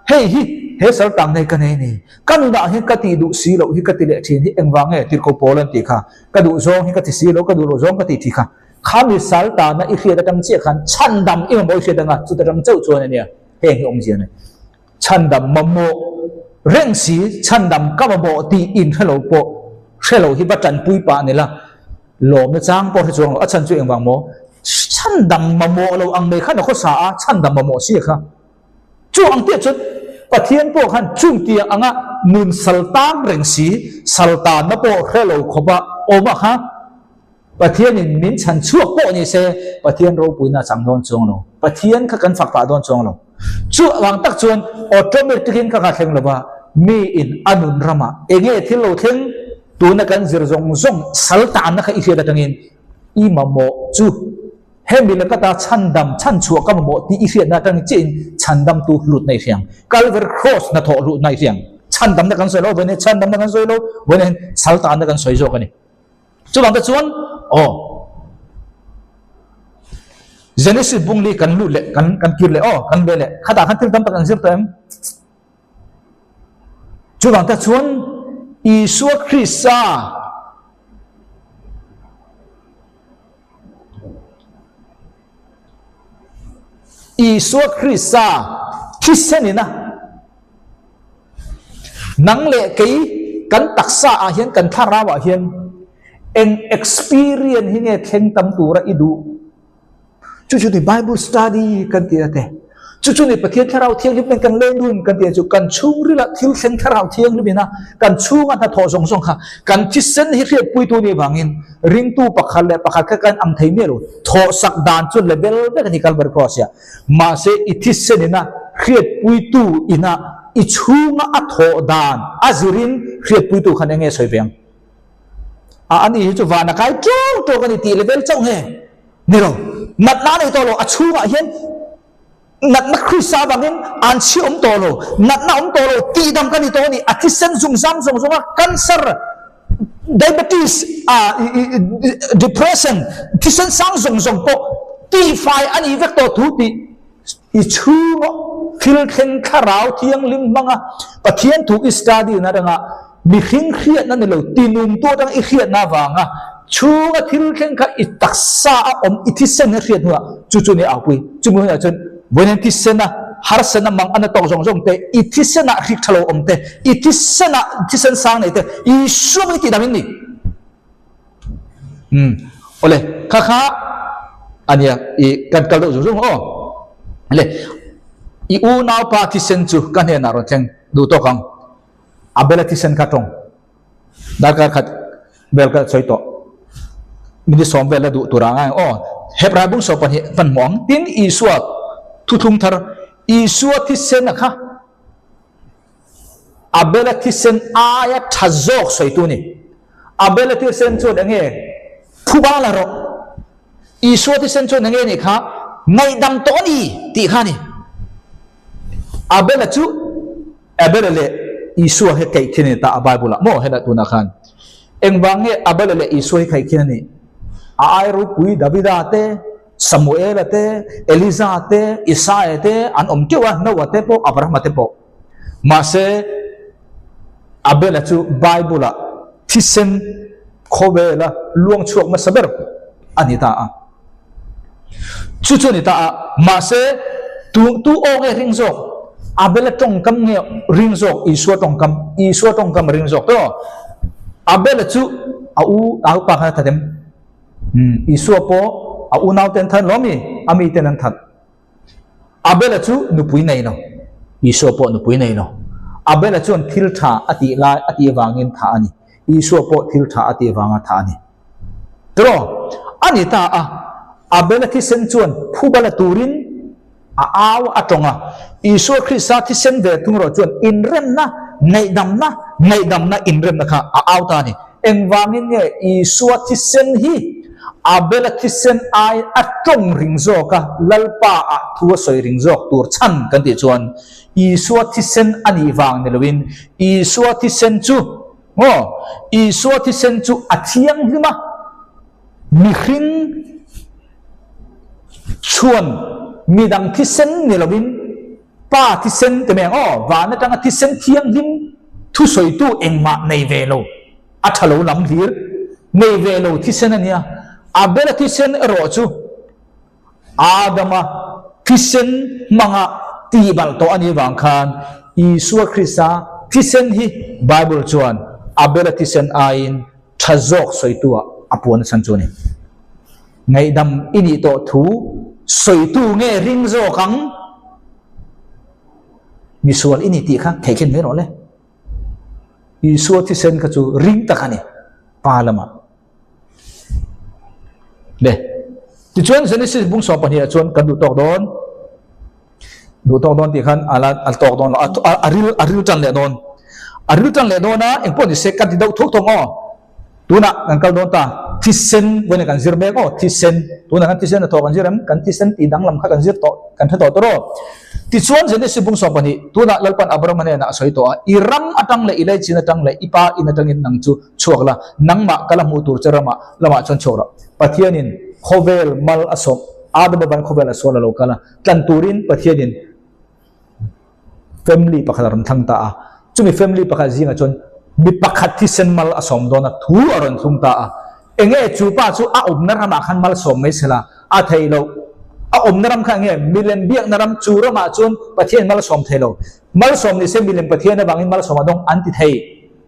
hei hi he sal tang nei ka nei ni, ka nunah hian ka tih duh si loh hi ka ti leh thin hi engvang nge tirhko pawl an tih kha, ka duh zawng hi ka ti si lo, ka duh loh zawng ka ti tih kha, kha mi sal tana i hriat atang chiah khan chhandam i mamawh i hriat anga chuta tang chauh chuan ania heng hi awmzia nei. Chhandam mamawh reng si, chhandam ka mamawh tih in hre lo pawh hre lo hi va tanpui pah ni la, lawmna chang pawh hre chuang lo. A chhan chu engvang maw? Chhandam mamawh lo ang mai khan a khawsa a, chhandam mamawh si a kha. Chu ang tiah chuan Pathian pawh khan chung tiang anga nun saltan reng si, saltanna pawh hre lo khawpa awm a kha. Pathianin min chhan chhuak pawh ni se, Pathian ropuina a chang dawn chuang lo. Pathian kha kan fak pah dawn chuang lo. Chu avang tak chuan automatic in ka kha thleng lo va, mi in a nun ramah enge thil lo thleng tuna kan zir zawng zawng sal tanna kha i hriat atangin i mamawh chu hemi laka ta chhandam chhanchhuah ka mamawh tih i hriatna atangin chiahin chhandamtu hlutna i hriang. Calvary Cross hnathawh hlutna i hriang. Chhandamna kan sawi lo, vawiin chhandamna kan sawi lo, vawiin sal tanna kan sawi zawk a ni. Chuvang te chuan aw Genesis bung li kan lut leh kan kan kir leh aw kan ve leh khatah khan thil tam tak an zir tawh em? Chuvang te chuan Isua Krista Isua Krista thisen ina nang leh kei kan taksa ah hian kan thlarau ah hian eng experience hi nge thleng tam tura i duh? Chu chu ni Bible study kan tih a te. Chu chu ni Pathian Thlarau Thianghlim nen kan leng dun kan tih a chu kan chhungrila thil thleng Thlarau Thianghlim ina kan chhunga hnathawh zawng zawng kha kan thisen hi hriatpuitu nih vangin ringtu pakhat leh pakhat kha kan ang thei miah lo. Thawhsak dan chu level vek a ni Calvary Cross ah. Mahse i thisen ina hriatpuitu ina i chhunga a thawh dan a zirin hriatpuitu khan eng nge sawi ve ang? A ani hi chu van a kai ṭawk ṭawk a ni tih level chauh nge? Ni lo. Natna a nei tawh lo. A chhungah hian natna Krista avangin an chhi awm tawh lo. Natna awm tawh lo. Tihdam ka ni tawh a ni. A thisen zungzam zawng zawnga cancer, diabetes, depression, thisen sang zawng zawng pawh tihfai a nih vek tawh thu tih i chhunga thil thleng thlarau thianghlim hmanga Pathian thu i study na rengah Mihring hriatna ni lo, tinungtu atanga i hriatna avanga chhunga thil thleng kha i taksa a awm, i thisen a hriat hnuah chu chu ni aupui. Chumi hunah chuan vawiin thisena harsatna mang a na tawk zawng zawng te, i thisenah hrik tha lo awm te, i thisenah thisen sang nei te, Isua mai tih dam in ni. Umm awle kha kha ania i kan kal deuh zung zung aw. Le i unaupa thisen chu ka hnenah rawn thleng duh tawk ang. Abel-a thisen kha tawng darkar khat vel ka sawi tawh. Minute sawm vel la duh tur a ngai ang aw. Hebrai bung 12 hmanhmawh ang. Tin, Isua thuthlung thar, Isua thisen a kha Abel-a thisen aia tha zawk sawitu a ni. Abel-a thisen chuan eng nge phuba la rawh. Isua thisen chuan eng nge nih kha ngaihdam tawh a ni tih kha a ni. Abel-a chu Abel-a leh Isua hi kaih khin a ni ta a Bible ah maw helai tunah khan engvang nge Abel-a leh Isua hi kaih khin a nih? A ai ropui Davida te, Samuel-a te, Eliza te, Isaia te an awm teuh a, Noah te pawh, Abraham-a te pawh. Mahse Abel-a chu Bible ah thisen khawvela luang chhuak hmasa ber a ni ta a. Chu chu a ni ta a, mahse tu tu aw nge ring zawk? Abel-a tawngkam nge ring zawk Isua tawngkam? Isua tawngkam a ring zawk tawh. Abel-a chu a u a upa khan a that em? Umm Isua pawh a unau te an that lo ami? A mi ten an that. Abel-a chu nupui nei lo. Isua pawh nupui nei lo. Abel-a chuan thil tha a tih lai a tih avangin thah a ni. Isua pawh thil tha a tih avanga thah a ni. Tiraw? A ni ta a, Abel-a thisen chuan phubala turin a au a tawng a. Isua Krista thisen ve thung erawh chuan inremna, ngaihdamna, ngaihdamna, inremna kha a au ta a ni. Engvangin nge Isua thisen hi Abel-a thisen ai a tawng ring zawk a, Lalpa ah thu a sawi ring zawk tur chhan kan tih chuan Isua thisen a nih vang ni loin Isua thisen chu Maw? Isua thisen chu a thianghlim a, mihring chuan midang thisen ni loin Pa thisen ti mai ang aw, van atanga thisen thianghlim thusawitu engmah nei ve lo, a tha lo lam hlir nei ve lo thisen a nia. Abel-a thisen erawh chu Adama thisen hmanga tihbalh tawh a nih vang khan Isua Krista thisen hi Bible chuan Abel-a thisen aiin tha zawk sawitu-ah a puan a chhan chu a ni. Ngaihdam i nih tawh thu sawitu nge ring zawk ang? Misual i ni tih kha theihkhin mai rawh le. Isua thisen kha chu ring tak a ni, Pa lamah. Le. Tichuan Genesis bung 12 ah chuan kan duh tawk dawn. Duh tawk dawn tih khan ala a tawk dawn lo. A ril a ril tan leh dawn. A ril tan leh dawn a engpawh ni se kan ti deuh thuk thawk aw. Tunah kan kal dawn ta thisen vawiin kan zir mek aw thisen tunah kan thisen a thawh kan zir em kan thisen tih danglam kha kan zir tawh kan hre tawh tawh aw. Tichuan Genesis bung 12 tunah Lalpan Abraham hnenah a sawi tawh a i ram atang leh i leichin atang leh i pa in atangin nang chu Chhuak la, nangmah ka la hmuh tur che ramah lamah chuan chhuak rawh. Pathianin khawvel mal a sawm, Adama ban khawvel a sual a lo kal a, tlan turin Pathianin family pakhat a rawn thlang ta a. Chumi family pakhat zingah chuan mi pakhat thisen mal a sawm dawn a, thu a rawn thlung ta a. Enge chu pa chu a awmna ramah khan mal sawm mai sela, a theih loh. A awmna ram kha eng nge? Milem biakna ram, chu ramah chuan Pathian malsawm thei lo. Malsawm ni se milem Pathian avangin malsawm a dawng an ti thei.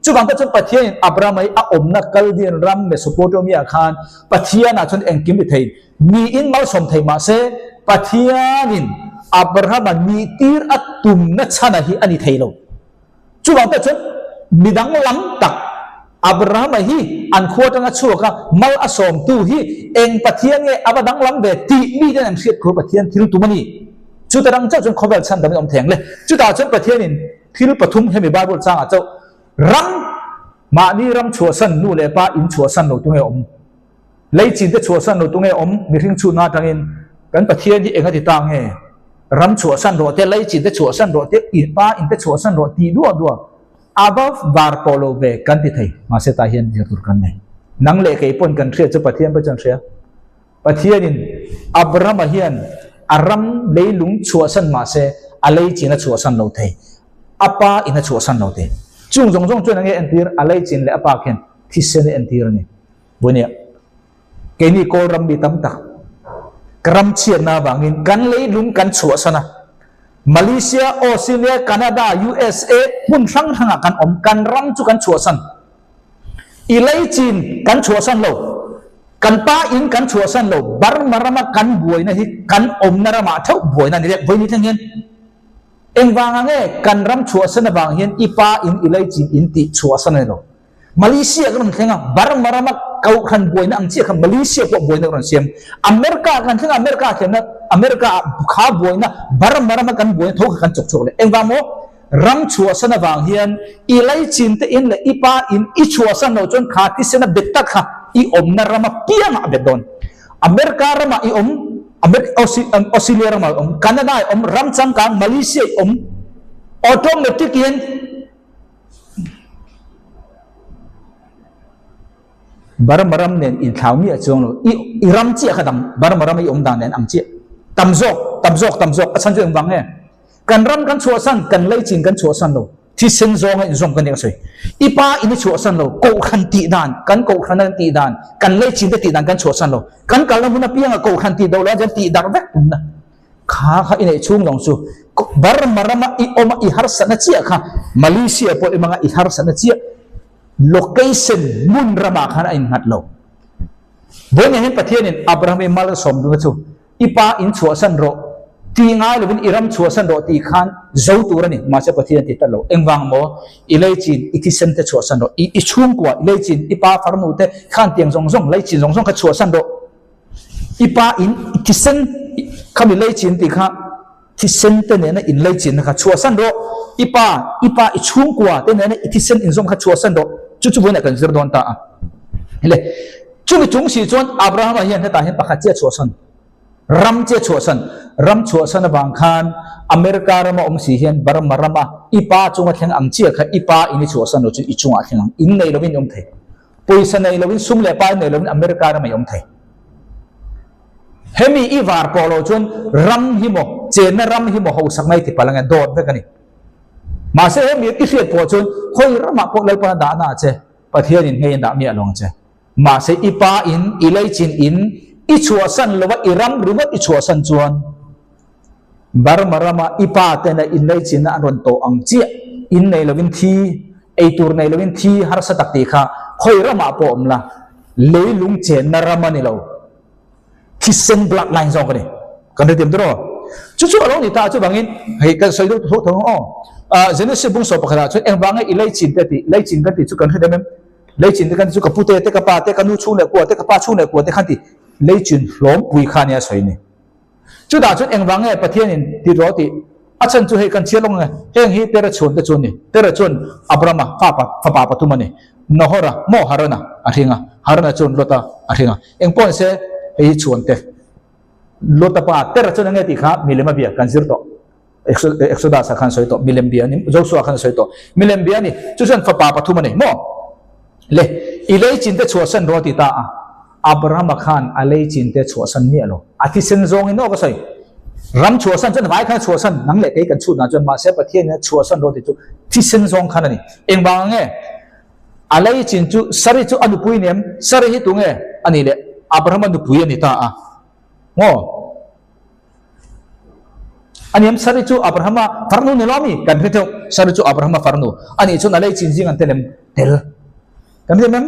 Chuvang te chuan Pathianin Abrahama hi a awmna Chaldean ram Mesopotamia-ah khan Pathianah chuan engkim ti thei niin malsawm thei mah se Pathianin Abrahama nihtir a tumna chhana hi a ni thei lo. Chuvang te chuan midang lam tak Abrahama hi an khua atanga chhuak a, mal a sawmtu hi eng Pathian nge a va danglam ve tih miten an hriat khur Pathian thil tum a ni. Chuta dang chauh chuan khawvel chhan damin awm thei ang le. Chutah chuan Pathianin thil pathum hemi Bible changah chauh ram mahni ram chhuahsan nu leh pa in chhuahsan lo tu nge awm? Lei chin te chhuahsan lo tu nge awm? Mihring chhunna atangin kan Pathian hi eng a ti ta nge? Ram chhuahsan rawh te, lei chin te chhuahsan rawh te, in pa in te chhuahsan rawh tih duah duah above var pawh lo ve kan ti thei. Mahse tah hian zir tur kan nei. Nang leh kei pawn kan hriat chu Pathian pawh chuan hria. Pathianin Abrahama hian a ram leilung chhuahsan mahse a lei chin a chhuahsan lo thei. A pa in a chhuahsan lo thei. Chung zawng zawng chuan enge entir? A lei chin leh a pa khian thisen a entir a ni. Bunia, keini Kawl ram mi tam tak ka ram chhiatna avangin kan leilung kan chhuahsan a. Malaysia, Australia, Canada, USA hmun hrang hrangah kan awm, kan ram chu kan chhuahsan. I lei chin kan chhuahsan lo, kan pa in kan chhuahsan lo, Burma rama kan buaina hi kan awmna ramah theuh buaina a ni reng. Vawiin thleng hian engvanga nge kan ram chhuahsan avang hian i pa in i lei chin in tih chhuahsan a ni lo. Malaysia kan rawn thleng a, Burma rama kohhran buaina ang chiah kha Malaysia pawh buaina kan rawn siam. America kan thleng a, America thlenna America ah kha buaina Burma rama kan buaina tho kha kan chawk chhuak leh. Engvang maw? Ram chhuahsan avang hian i laichin te in leh i pa in i chhuahsan loh chuan kha thisena bet tak kha i awmna rama piangah a bet dawn. America ramah i awm, Australia ramah i awm, Canada i awm, ram changkang Malaysia i awm, automatic in Burma ram nen inthlau miah chuang lo, i i ram chiah kha dang, Burma ram i awm dan nen ang chiah. Tam zawk, tam zawk, tam zawk, a chhan chu engvang nge? Kan ram kan chhuahsan, kan leichin kan chhuahsan lo, thisen zawnga inzawm kan nih ka sawi. I pa in i chhuahsan lo, kohhran tih dan, kan kohhrana kan tih dan, kan leichin te tih dan kan chhuahsan lo. Kan kalna hmun apianga kohhran tih do lo chuan tih darh vek tumna. Kha kha i neih chhung zawng chu Burma rama i awma i harsatna chiah kha Malaysia pawh i hmanga i harsatna chiah location hmun ramah khan a innghat lo. Vawiin hian Pathianin Abraham i malsawm duhna chu i pa in chhuahsan rawh tih ngai lovin i ram chhuahsan rawh tih khan zo tur a ni. Mahse Pathian ti tlat lo. Engvang maw? I leichin i thisen te chhuahsan rawh. I i chhungkua i leichin i pa farnu te khan tiang zawng zawng leichin zawng zawng kha chhuahsan rawh. I pa in i thisen khami leichin tih kha thisen te nena in leichin kha chhuahsan rawh. I pa i pa i chhungkua te nena i thisen inzawm kha chhuahsan rawh. Chu chu vawiinah kan zir dawn ta a. Le chumi chung si chuan Abrahama hian hetah hian pakhat chiah chhuahsan ram chiah chhuahsan ram chhuahsan avang khan America rama awm si hian Burma rama i pa chunga thleng ang chiah kha i pa in i chhuahsan lo chu i chungah thleng ang in nei lovin i awm thei. Pawisa nei lovin sum leh pai nei lovin America ram a i awm thei. Hemi i var pawh lo chuan ram hi maw, chenna ram hi maw hausak mai ti palh ange, dawt vek a ni. Mahse hemi i hriat pawh chuan khawi ramah pawh Lalpan a dahna a che, Pathianin hmei an dah miah lo ang che. Mahse i pa in, i leichin in, i chhuahsan lova i ram ringawt i chhuahsan chuan Burma rama i pa tena in leichinna an rawn tawh ang chiah, in nei lovin thi, ei tur nei lovin thi harsa tak tih kha khawi ramah pawh awm la, leilung chenna ram a ni lo. Thisen blood line zawk a ni. Kan hrethiam tur aw. Chu chu a lo ni ta chuvangin hei kan sawi deuh tho tho ang aw. Genesis bung sawh pakhatah chuan engvanga i leichin te tih, leichin kan tih chu kan hrethiam em? Leichin te kan tih chu ka pute te, ka pa te, ka nu chhung leh kua te, ka pa chhung leh kua te khan tih leichin hlawmpui kha nia sawi ni. Chutah chuan engvang nge Pathianin ti rawh tih a chhan chu hei kan chhiar lawng nge? Heng hi Tera chhuan te chu a ni. Tera chuan Abrama fapa fapa pathum a ni. Nahora maw Harana a hring a, Harana chuan Lota a hring a. Eng pawh ni se hei hi chhuan te. Lota pa Tera chuan enge tih kha milem a bia kan zir tawh. Exodus ah khan sawi tawh milem bia a ni, Joshua khan sawi tawh milem bia a ni. Chu chuan fapa pathum a nei maw? Le i lei chin te chhuahsan rawh a ti ta a. Abrahama khan a lei chin te chhuahsan miah lo. A thisen zawngin aw ka sawi. Ram chhuahsan chuan vai khan a chhuahsan, nang leh kei kan chhut dan chuan mahse Pathianin a chhuahsan rawh tih chu thisen zawng khan a ni. Engvang ang nge? A lei chin chu Sari chu a nupui ni em? Sari hi tunge a nih le? Abrahama nupui a ni ta a. Maw? Aniam Sari chu Abrahama farnu ni lo ami? Kan hre theuh. Sari chu Abrahama farnu a nih chuan a lei chin zing an tel em? Tel. Kan hre em?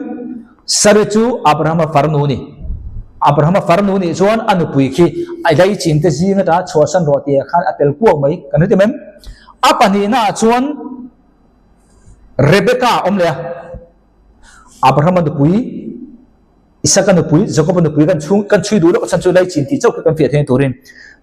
Sari chu Abrahama farnu ni. Abrahama farnu nih chuan a nupui khi a lei chin te zing atanga chhuahsan rawh tih ah khan a tel kuau mai. Kan hre em? A pahnihna ah chuan Rebecca a awm leh a. Abrahama nupui Isaka nupui, Jakoba nupui kan chhung kan chhui duh loh chhan chu lei chin tih chauh khi kan fiah thei turin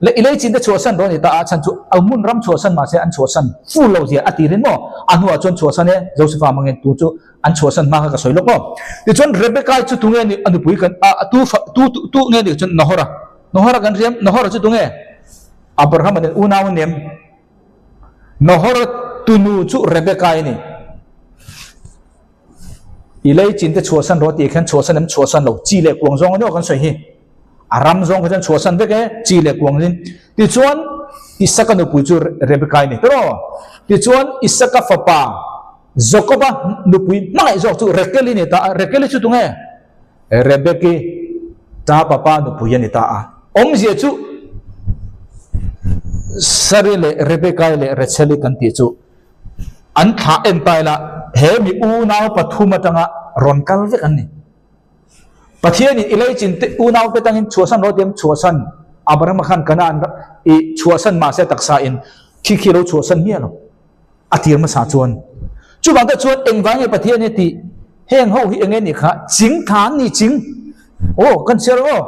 leh i lei chin te chhuahsan dawn ni ta a chhan chu a hmun ram chhuahsan mahse an chhuahsan full lo zia a tirin maw a hnuah chuan chhuahsan e Josefa hmangin tu chu an chhuahsan hma kha ka sawi lawk maw tichuan Rebecca chu tunge ni a nupui kan a tu fa tu tu nge ni chuan Nahora Nahora kan riam Nahora chu tunge Abraham nen unau an nem Nahora tunu chu Rebecca i ni. I lei chin te chhuahsan rawh tih khian chhuahsan em chhuahsan lo chi leh kuang zawng aniaw kan sawi hi. A ram zawng kha chuan chhuahsan vek e chi leh kuang in. Tichuan Isaka nupui chu Rebecca i ni tawh aw. Tichuan Isaka fapa Jakoba nupui hmangaih zawk chu Rakel i ni ta a. Rakel i chu tunge? Rebeki ta papa nupui a ni ta a. Awmzia chu Sari leh Rebecca-i leh Rachel-i kan tih chu An thlah en ta ila he mi unau pathum atanga rawn kal vek an ni. Pathianin i leichin te unau te tangin chhuahsan rawh tiam chhuahsan Abrahama khan Kanaan i chhuahsan mahse taksa in khi khi lo chhuahsan miah lo a tir hmasa chuan. Chuvang te chuan engvang nge Pathian hi tih heng ho hi enge nih kha ching tha an ni ching aw kan chhiar aw.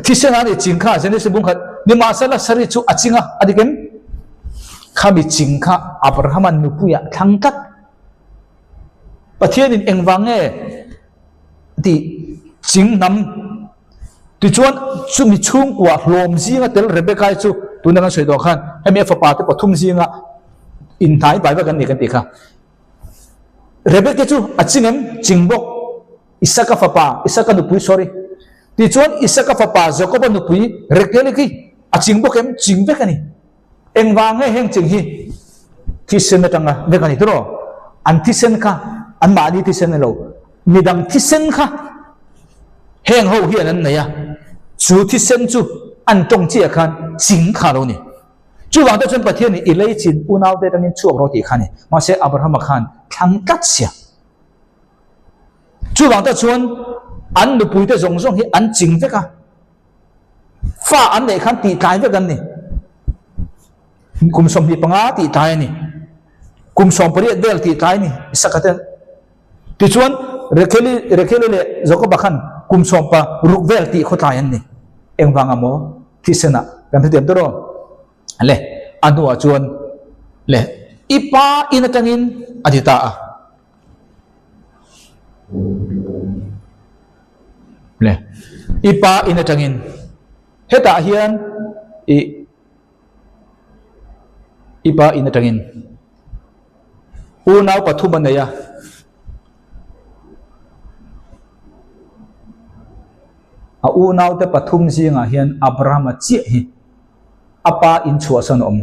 Thisen a nih ching kha Genesis bung khat nimahsela Sari chu a ching a, a dik em? Khami ching kha Abrahama nupuiah thlang tlat. Pathianin engvang nge tih ching hnam tichuan chumi chhungkua hlawm zinga tel Rebecca-i chu tuna kan sawi tawh khan hemi a fapa te pathum zinga inhnai bai vek an ni kan tih kha. Rebecca chu a ching em? Ching bawk. Isaka fapa, Isaka nupui, sorry. Tichuan Isaka fapa Jakoba nupui Rakeli khi a ching bawk em? Ching vek a ni. Engvang nge heng ching hi thisen atanga vek a ni tiraw? An thisen kha anmahni thisen a ni lo, midang thisen kha heng ho hian an nei a, chu thisen chu an tawng chiah khan ching kha a lo ni. Chuvang te chuan Pathianin i lei chin unaute atangin chhuak rawh tih kha a ni. Mahse Abrahama khan thlang tlat sia. Chuvang te chuan an nupuite zawng zawng hi an ching vek a, fa an neih khan tih tlai vek an ni. Kum 25 tih tlai a ni. Kum 18 vel tih tlai a ni Isaka te. Tichuan Racheli Racheli leh Jakoba khan kum 16 vel tih khaw tlai an ni. Engvang a maw thisen ah kan hrethiam tawh rawh. Le a hnuah chuan le i pa in atangin a ti ta a. Le i pa in atangin hetah hian i i pa in atangin unau pathum a nei a a unaute pathum zingah hian Abrahama chiah hi a pa in chhuahsan a awm.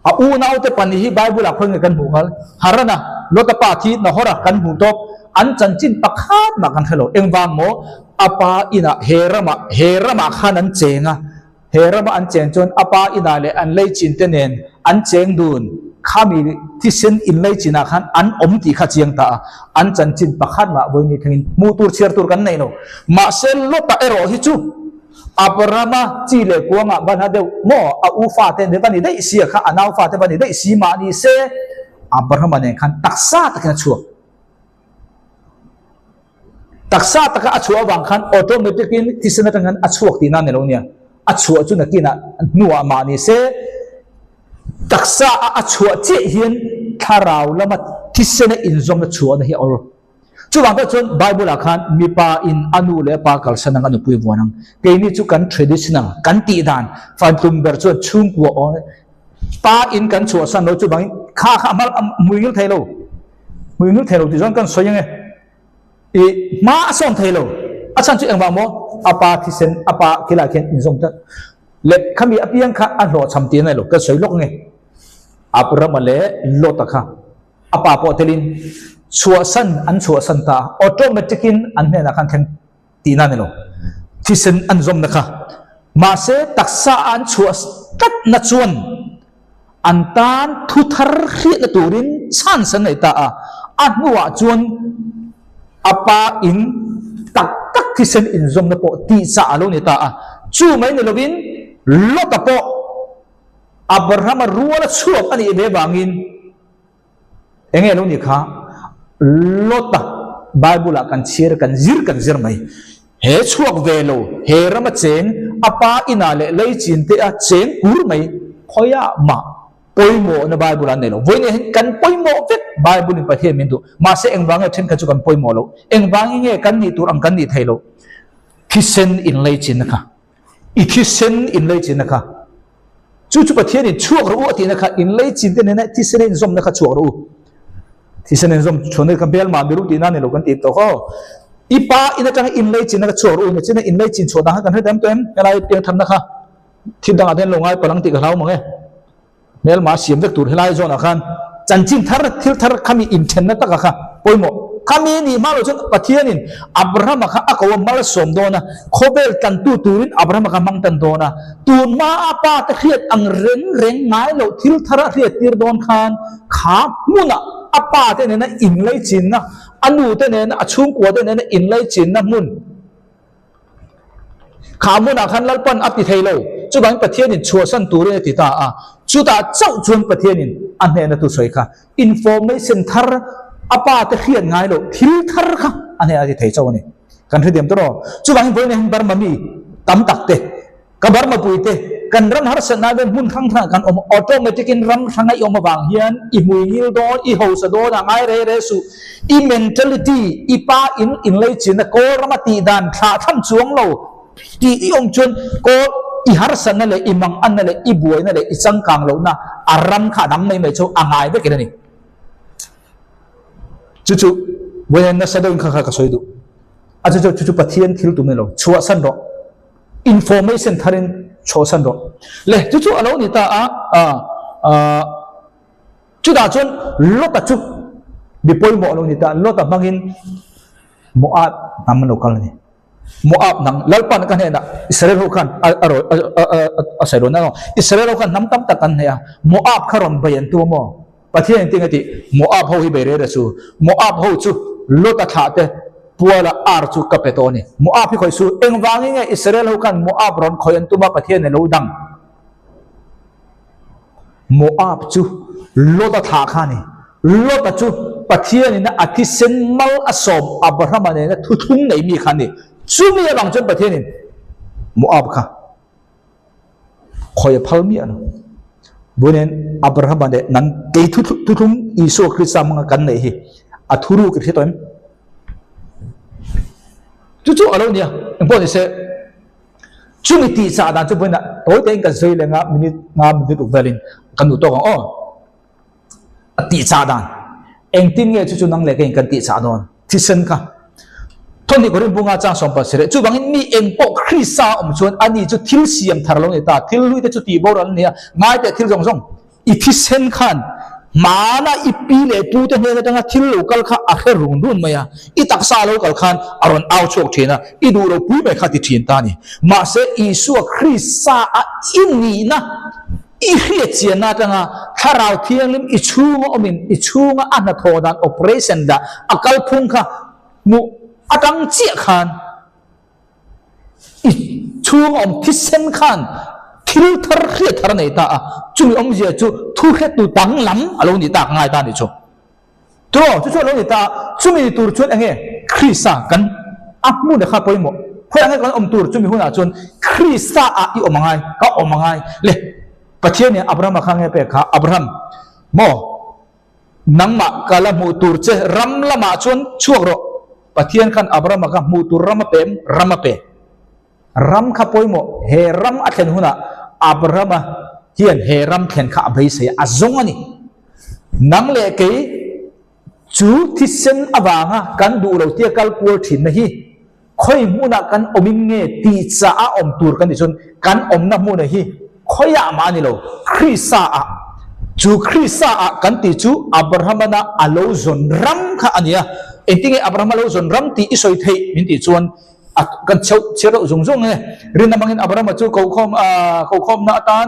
A unaute pahnih hi Bible ah khawi nge kan hmuh nghal? Harana, Lota pa thi Nahora kan hmuh tawp. An chanchin pakhat mah kan hre lo. Engvang maw? A pa inah he ramah, he ramah khan an cheng a. He rama an cheng chuan a pa inah leh an leichin te nen an cheng dun. Khami thisen in leichinah khan an awm tih kha chiang ta a. An chanchin pakhat mah vawiin thlengin hmuh tur chhiar tur kan nei lo. Mahse Lota erawh hi chu Abrahama chi leh kuangah va hla deuh maw? A u fate ne va ni daih si a kha, a nau fate va ni daih si mah ni se, Abrahama nen khan taksa takin a chhuak. Taksa taka a chhuah avang khan automatic in thisen atang hian a chhuak tihna a ni lo nia. A chhuah chu nakinah hnuah mah ni se, taksa a a chhuah chiah hian thlarau lama thisena inzawmna chhuahna hi a awl. Chuvang tak chuan Bible ah khan mipa in a nu leh a pa kalsan ang a nupui vuan ang. Keini chu kan traditional, kan tih dan fantlum ber chuan chhungkua aw pa in kan chhuahsan lo chuvangin kha kha a hma hmui ngil thei lo. Hmui ngil thei lo tih chuan kan sawi ang e. I hma a sawn thei lo. A chhan chu engvang maw? A pa thisen, a pa khilai khian inzawm tlat. Leh khami apiang kha a hlawhchham tih a nei lo. Kan sawi lawk ang e. Abrahama leh Lota kha. A pa pawh telin chhuahsan an chhuahsan ta a, automatic in an hnenah khan thleng tihna a ni lo. Thisen an zawmna kha. Mahse, taksa a an chhuah tlatna chuan an tan thu thar hriatna turin chance an nei ta a. A hnuah chuan a pa in tak tak thisen inzawmna pawh tihchah a lo ni ta a. Chu mai ni lovin Lota pawh Abrahama ruala chhuak a nih ve vangin, Enge lo nih kha? Lota Bible ah kan chhiar kan zir kan zir mai. He chhuak ve lo, he rama cheng, a pa inah leh lei chin te a cheng kur mai khawiah mah pawimawhna Bible ah an nei lo. Vawiin hian kan pawimawh vek Bible in Pathian min duh. Mahse engvang nge thenkhat chu kan pawimawh loh? Engvangin nge kan nih tur ang kan nih thei loh? Thisen in lei chinna kha. I thisen in lei chinna kha. Chu chu Pathianin chhuak rawh u a tihna kha in lei chin te nena thisen a inzawmna kha chhuak rawh u. Thisen a inzawm chhuahna kha hmelmah mi ru tihna a ni lo kan tih tawh aw. I pa in atanga in lei chinna kha chhuak rawh u nachina in lei chin chhuah dan kha kan hre dam tawh em? Helai piangtharna kha thil dangah te hian lo ngai palh ang tih ka hlau mang e. Hmelma siam vek tur helai zawnah khan chanchin thar, thil thar khami inthenna taka kha pawimawh. Khami nih hma loh chuan Pathianin Abrahama kha a ko a malsawm dawn a, khawvel tlantu turin Abrahama kha hmang tan dawn a. Tun hma a pa te hriat ang reng reng ngai loh thil thar a hriat tir dawn khan kha hmunah a pa te nena inlaichinna, a nu te nena, a chhungkua te nena inlaichinna hmun, Kha hmunah khan Lalpan a ti thei lo, chuvangin Pathianin chhuahsan turin a ti ta a. Chutah chauh chuan Pathianin a hnehna tu sawi kha information thar a pa te hriat ngai loh thil thar kha a hnehna ti thei chauh a ni. Kan hrethiam tawh rawh. Chuvangin vawiin hian Burma mi tam tak te, Ka Burma puite, kan ram harsatna vel hmun hrang hrangah kan awm, automatic in ram hranga i awm avang hian i hmui ngil dawn, i hausa dawn a ngai rei rei suh. I mentality, i pa in inleichinna kawl rama tih dan thlah tham chuang lo tih i awm chuan kawl i harsatna leh i manganna leh i buaina leh i changkang lohna a ram kha a dang mai mai chu a ngai vekin a ni. Chu chu vawiin nasa deuhin kha kha ka sawi duh. A chu chu chu Pathian thil tum ni lo, chhuahsan rawh. Information tharin chhuahsan rawh. Le, chu chu a lo ni ta a, a, chutah chuan Lota chu mi pawimawh a lo ni ta a, Lota hmangin Moab hnam an lo kal a ni. Moab hnam, Lalpan ka hnenah Israel ho khan a a rawn a a a sawi rawn a, Israel ho khan hnam tam tak an hneh a, Moab kha rawn bei an tum a maw? Pathian in tinge tih Moab ho hi bei rel a chu. Moab ho chu Lota thlah te puala ar chu ka pe tawh a ni. Moab hi khawih su. Engvangin nge Israel ho khan Moab rawn khawih an tum a Pathian in lo dang? Moab chu Lota thlah kha a ni. Lota chu Pathian in a thisen mal a sawm Abrahama nena thuthlung nei mi kha a ni. Chumi avang chuan Pathian in Moab kha. Khawi a phal miah lo. Bunin Abrahama leh nang kei thuthlung Isua Krista hmanga kan neih hi a thuruk i hre tawh em? Chu chu a lo nia, engpawh ni se chumi tih chah dan chu vawiinah tawi tein kan sawi leng a, minute nga minute ruk velin kan duh tawk ang aw. A tih chah dan engtin nge chu chu nang leh keiin kan tih chah dawn thisen kha thawhni Korin bunga chang sawm pal sireh chuvangin mi eng pawh Krista a awm chuan ani chu thil siam thar lo ni ta thil hlui te chu tih boral a ni a ngai teh thil zawng zawng i thisen khan hmana i pi leh pu te hnen atanga thil lo kal kha a hre run run mai a i taksa lo kal khan a rawn au chhuak thin a i duh lo pui mai kha ti thin ta a ni mahse Isua Krista a i nihna I hriatchianna atanga Thlarau Thianghlim i chhunga awmin i chhunga a hnathawh dan operation dah a kalphung kha hmuh atang chiah khan i chhunga awm thisen khan thil thar hriat thar a nei ta a, chumi awmzia chu thu hretu danglam a lo nih tak ngai ta a nih chu. Turaw, chu chu a lo ni ta a, chumi ni tur chuan enge Krista kan a hmun kha pawimawh. Khawiah nge kan awm tur chumi hunah chuan Krista ah i awm angai, ka awm angai. Le, Pathian in Abraham-a kha nge pek kha, Abraham, maw, nangmah ka la hmuh tur che ram lamah chuan chhuak rawh. Pathian khan Abraham-a kha hmuh tur ram a pe em? Ram a pe. Ram kha pawimawh, he ram a thlen hunah Abrahama hian he ram thlen kha a beisei a, a zawng a ni. Nang leh kei chu thisen avanga kan duh lo tia kal kual thinna hi khawi hmunah kan awmin nge tih chah a awm tur kan tih chuan kan awmna hmuna hi khawiah mah a ni lo, Krista ah. Chu Krista ah kan tih chu Abrahamana a lo zawn ram kha a ni a. Engtinge Abrahama lo zawn ram tih i sawi theih min tih chuan? A kan chheuh chhiar deuh zung zung e. Rinna hmangin Abrahama chu kokhawm kokhawmna atan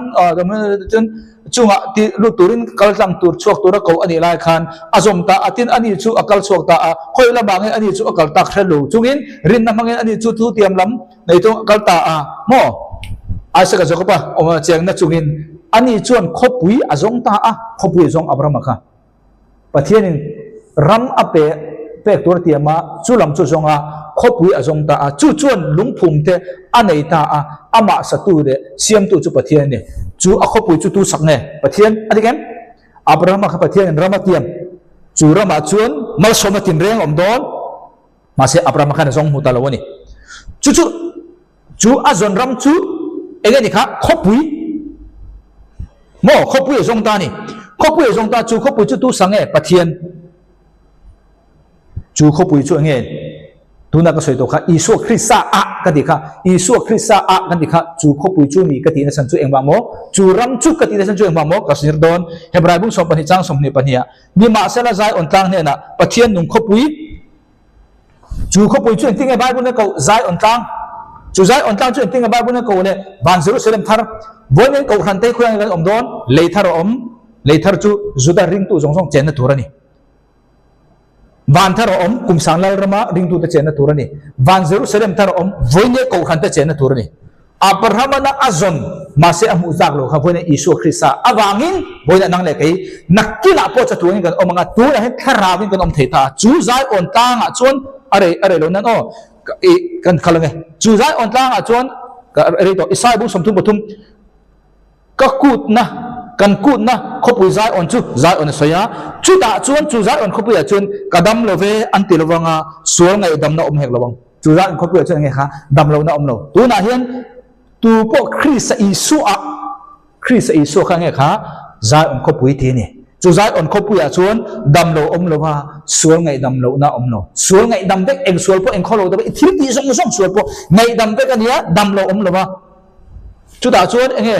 chuan chungah ti lut turin kal tlang tur chhuak tura ko a nih lai khan a zawm ta a, tin ani chu a kal chhuak ta a, khawi lamah nge ani chu a kal tak hre lo chungin rinna hmangin ani chu thu tiam lam nei tung a kal ta a maw? Isaka Jakoba awm chengna chungin ani chuan khawpui a zawng ta a, khawpui a zawng Abrahama kha. Pathianin ram a pe pek tur a tiam a, chu lam chu zawng a, khawpui a zawng ta a, chu chuan lungphum te a nei ta a, amah satu leh siamtu chu Pathian a ni. Chu a khawpui chu tu sak nge? Pathian a dik em? Abrahama kha Pathianin ram a tiam, chu ramah chuan malsawmna tinreng a awm dawn, mahse Abrahama khan a zawng hmu ta lo a ni. Chu chu. Chu a zawn ram chu eng nge ni kha? Khawpui maw? Khawpui a zawng ta a ni. Khawpui a zawng ta, chu khawpui chu tu sa nge? Pathian. Chu khawpui chu eng nge? Tuna ka sawi tawh kha, Isua Krista ah ka tih kha, Isua Krista ah kan tih kha, chu khawpui chu ni ka tihna chhan chu engvah maw? Chu ram chu ka tihna chhan chu engvah maw? Ka zir dawn. Hebrai bung 12 chang 22 ah, Nimahsela Zion tlang hnenah Pathian nung khawpui, Chu khawpui chu engtin nge Bible-in a koh? Zion tlang. Chu Zion tlang chu engtin nge Bible-in a koh le? Van Jerusalem thar. Vawiin in kohhran te khuaiah kan awm dawn, lei thar a awm. Lei thar chu Juda ringtu zawng zawng chenna tur a ni. Van thar a awm, kum sang lal rama ringtute chenna tur a ni. Van Jerusalem thar a awm, vawiin kohhran te chenna tur a ni. Abrahamana a zawn, mahse a hmuh zak lo kha vawiin Isua Krista avangin vawiin nang leh kei nakkinah pawh chatuangin kan awm ang a, tunah hian thlarauin kan awm thei ta a, chu Zion tlangah chuan a rei a rei lo nan aw i kan kal ang e, chu Zion tlangah chuan ka rei tawh Isaiah bung 33 ka kutna kan kutna khawpui Zion chu Zion a sawi a, chutah chuan chu Zion khawpuiah chuan ka dam lo ve an ti lo vang a, sual ngaihdamna awm hek lo ang. Chu zat in khawpuiah chuan enge kha dam lohna awm lo. Tunah hian tu pawh Krista Isua Krista Isua kha enge kha Zion khawpui ti a ni. Chu Zion khawpuiah chuan dam lo awm lo va, sual ngaihdam lohna awm lo. Sual ngaihdam vek, eng sual pawh eng khaw lo deuh, i thil tih zawng zawng sual pawh ngaihdam vek a nia, dam lo awm lo va. Chutah chuan enge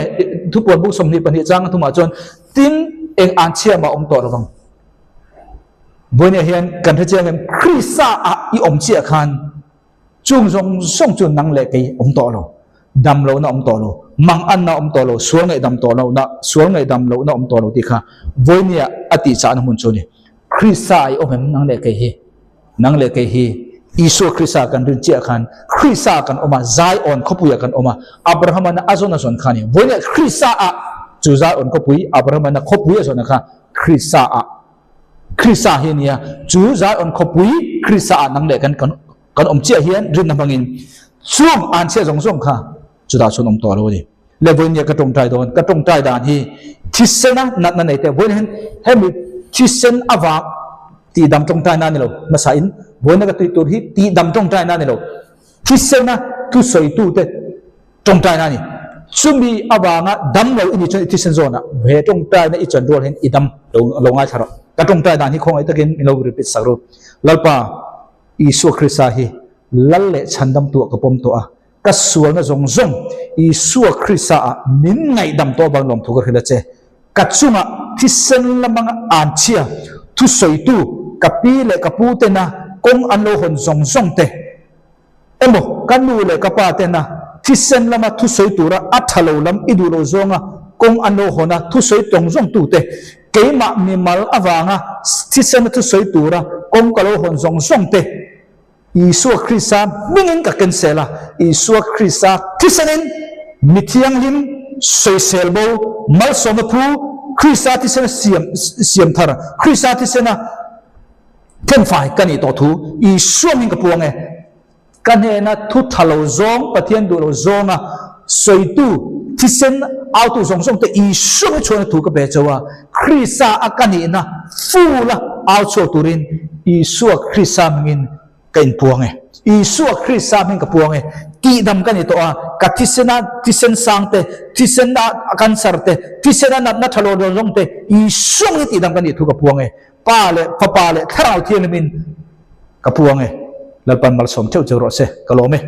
thupuan buk 22 chang a thumah chuan tin eng an chhia mah awm tawh lovang. Vawinia hian kan hre chiang em, Krista ah i awm chiah khan chung zawng zawng chu nang leh kei awm tawh lo, dam lohna awm tawh lo, manganna awm tawh lo, sual ngaihdam tawh lohna, sual ngaihdam lohna awm tawh lo tih kha vawinia a tih chahna hmun chu a ni. Krista ah i awm em nang leh kei hi? Nang leh kei hi Isua Krista kan rin chiah khan Krista ah kan awm a, Zion khawpui ah kan awm a, Abraham-a a zawn a zawn kha a ni. Vawinia Krista ah chu Zion khawpui, Abraham-a khawpui a zawn a kha Krista ah Krista hi a nia, chu Zion khawpui Krista ah nang leh kan kan awm chiah hian rinna hmangin chung an chhiah zawng zawng kha chutah chuan awm tawh lo a ni. Le vawiin nge ka tawngtai dawn? Ka tawngtai dan hi thisena natna nei te vawiin hian hemi thisen avang tihdam tawngtai na a ni lo hmasa in vawiina ka tih tur hi tihdam tawngtai na a ni lo thisena thusawitu te Tawngtaina a ni. Chumi avanga dam lo i nih chuan i thisen zawnah he tawngtaina i chan rual hian i dam lo lo ngaithla rawh. Ka tawngtai dan hi khawngaih takin min lo repeat sak ru. Lalpa Isua Krista hi Lal leh Chhandamtuah ka pawm tawh a, ka sualna zawng zawng Isua Krista ah min ngaihdam tawh avang lawmthu ka hrilh a che. Ka chungah thisen lamanga anchhia thusawitu ka pi leh ka pu tena kawng an lo hawn zawng zawng te, Emaw, ka nu leh ka pa tena thisen lama thusawi tura a tha lo lam i duh lo zawnga kawng an lo hawn a, thusawi tawng zawng tute, keimah mimal avanga thisena thusawi tura kawng ka lo hawn zawng zawng te, Isua Krista hmingin ka cancel a, Isua Krista thisenin mi thianghlim sawisel bo malsawmna phu Krista thisena siam siam thar, Krista thisena Thenfai ka nih tawh thu Isua hming ka puang e. Ka hnena thu tha lo zawng, Pathian duh lo zawnga sawitu, thisen autu zawng zawng te Isua hming chhuahna thu ka pe chauh a. Krista a ka nihna full a au chhuak turin Isua Krista hmingin ka inpuang e. Isua Krista hming ka puang e. Tihdam ka ni tawh a, ka thisena thisen sang te, thisen a cancer te, thisena natna tha lo zawng zawng te Isua hmingin tihdam ka nih thu ka puang e. Pa leh Fapa leh Thlarau Thianghlimin ka puang e. Lalpan malsawm theuh cheu rawh se. Ka lawm e.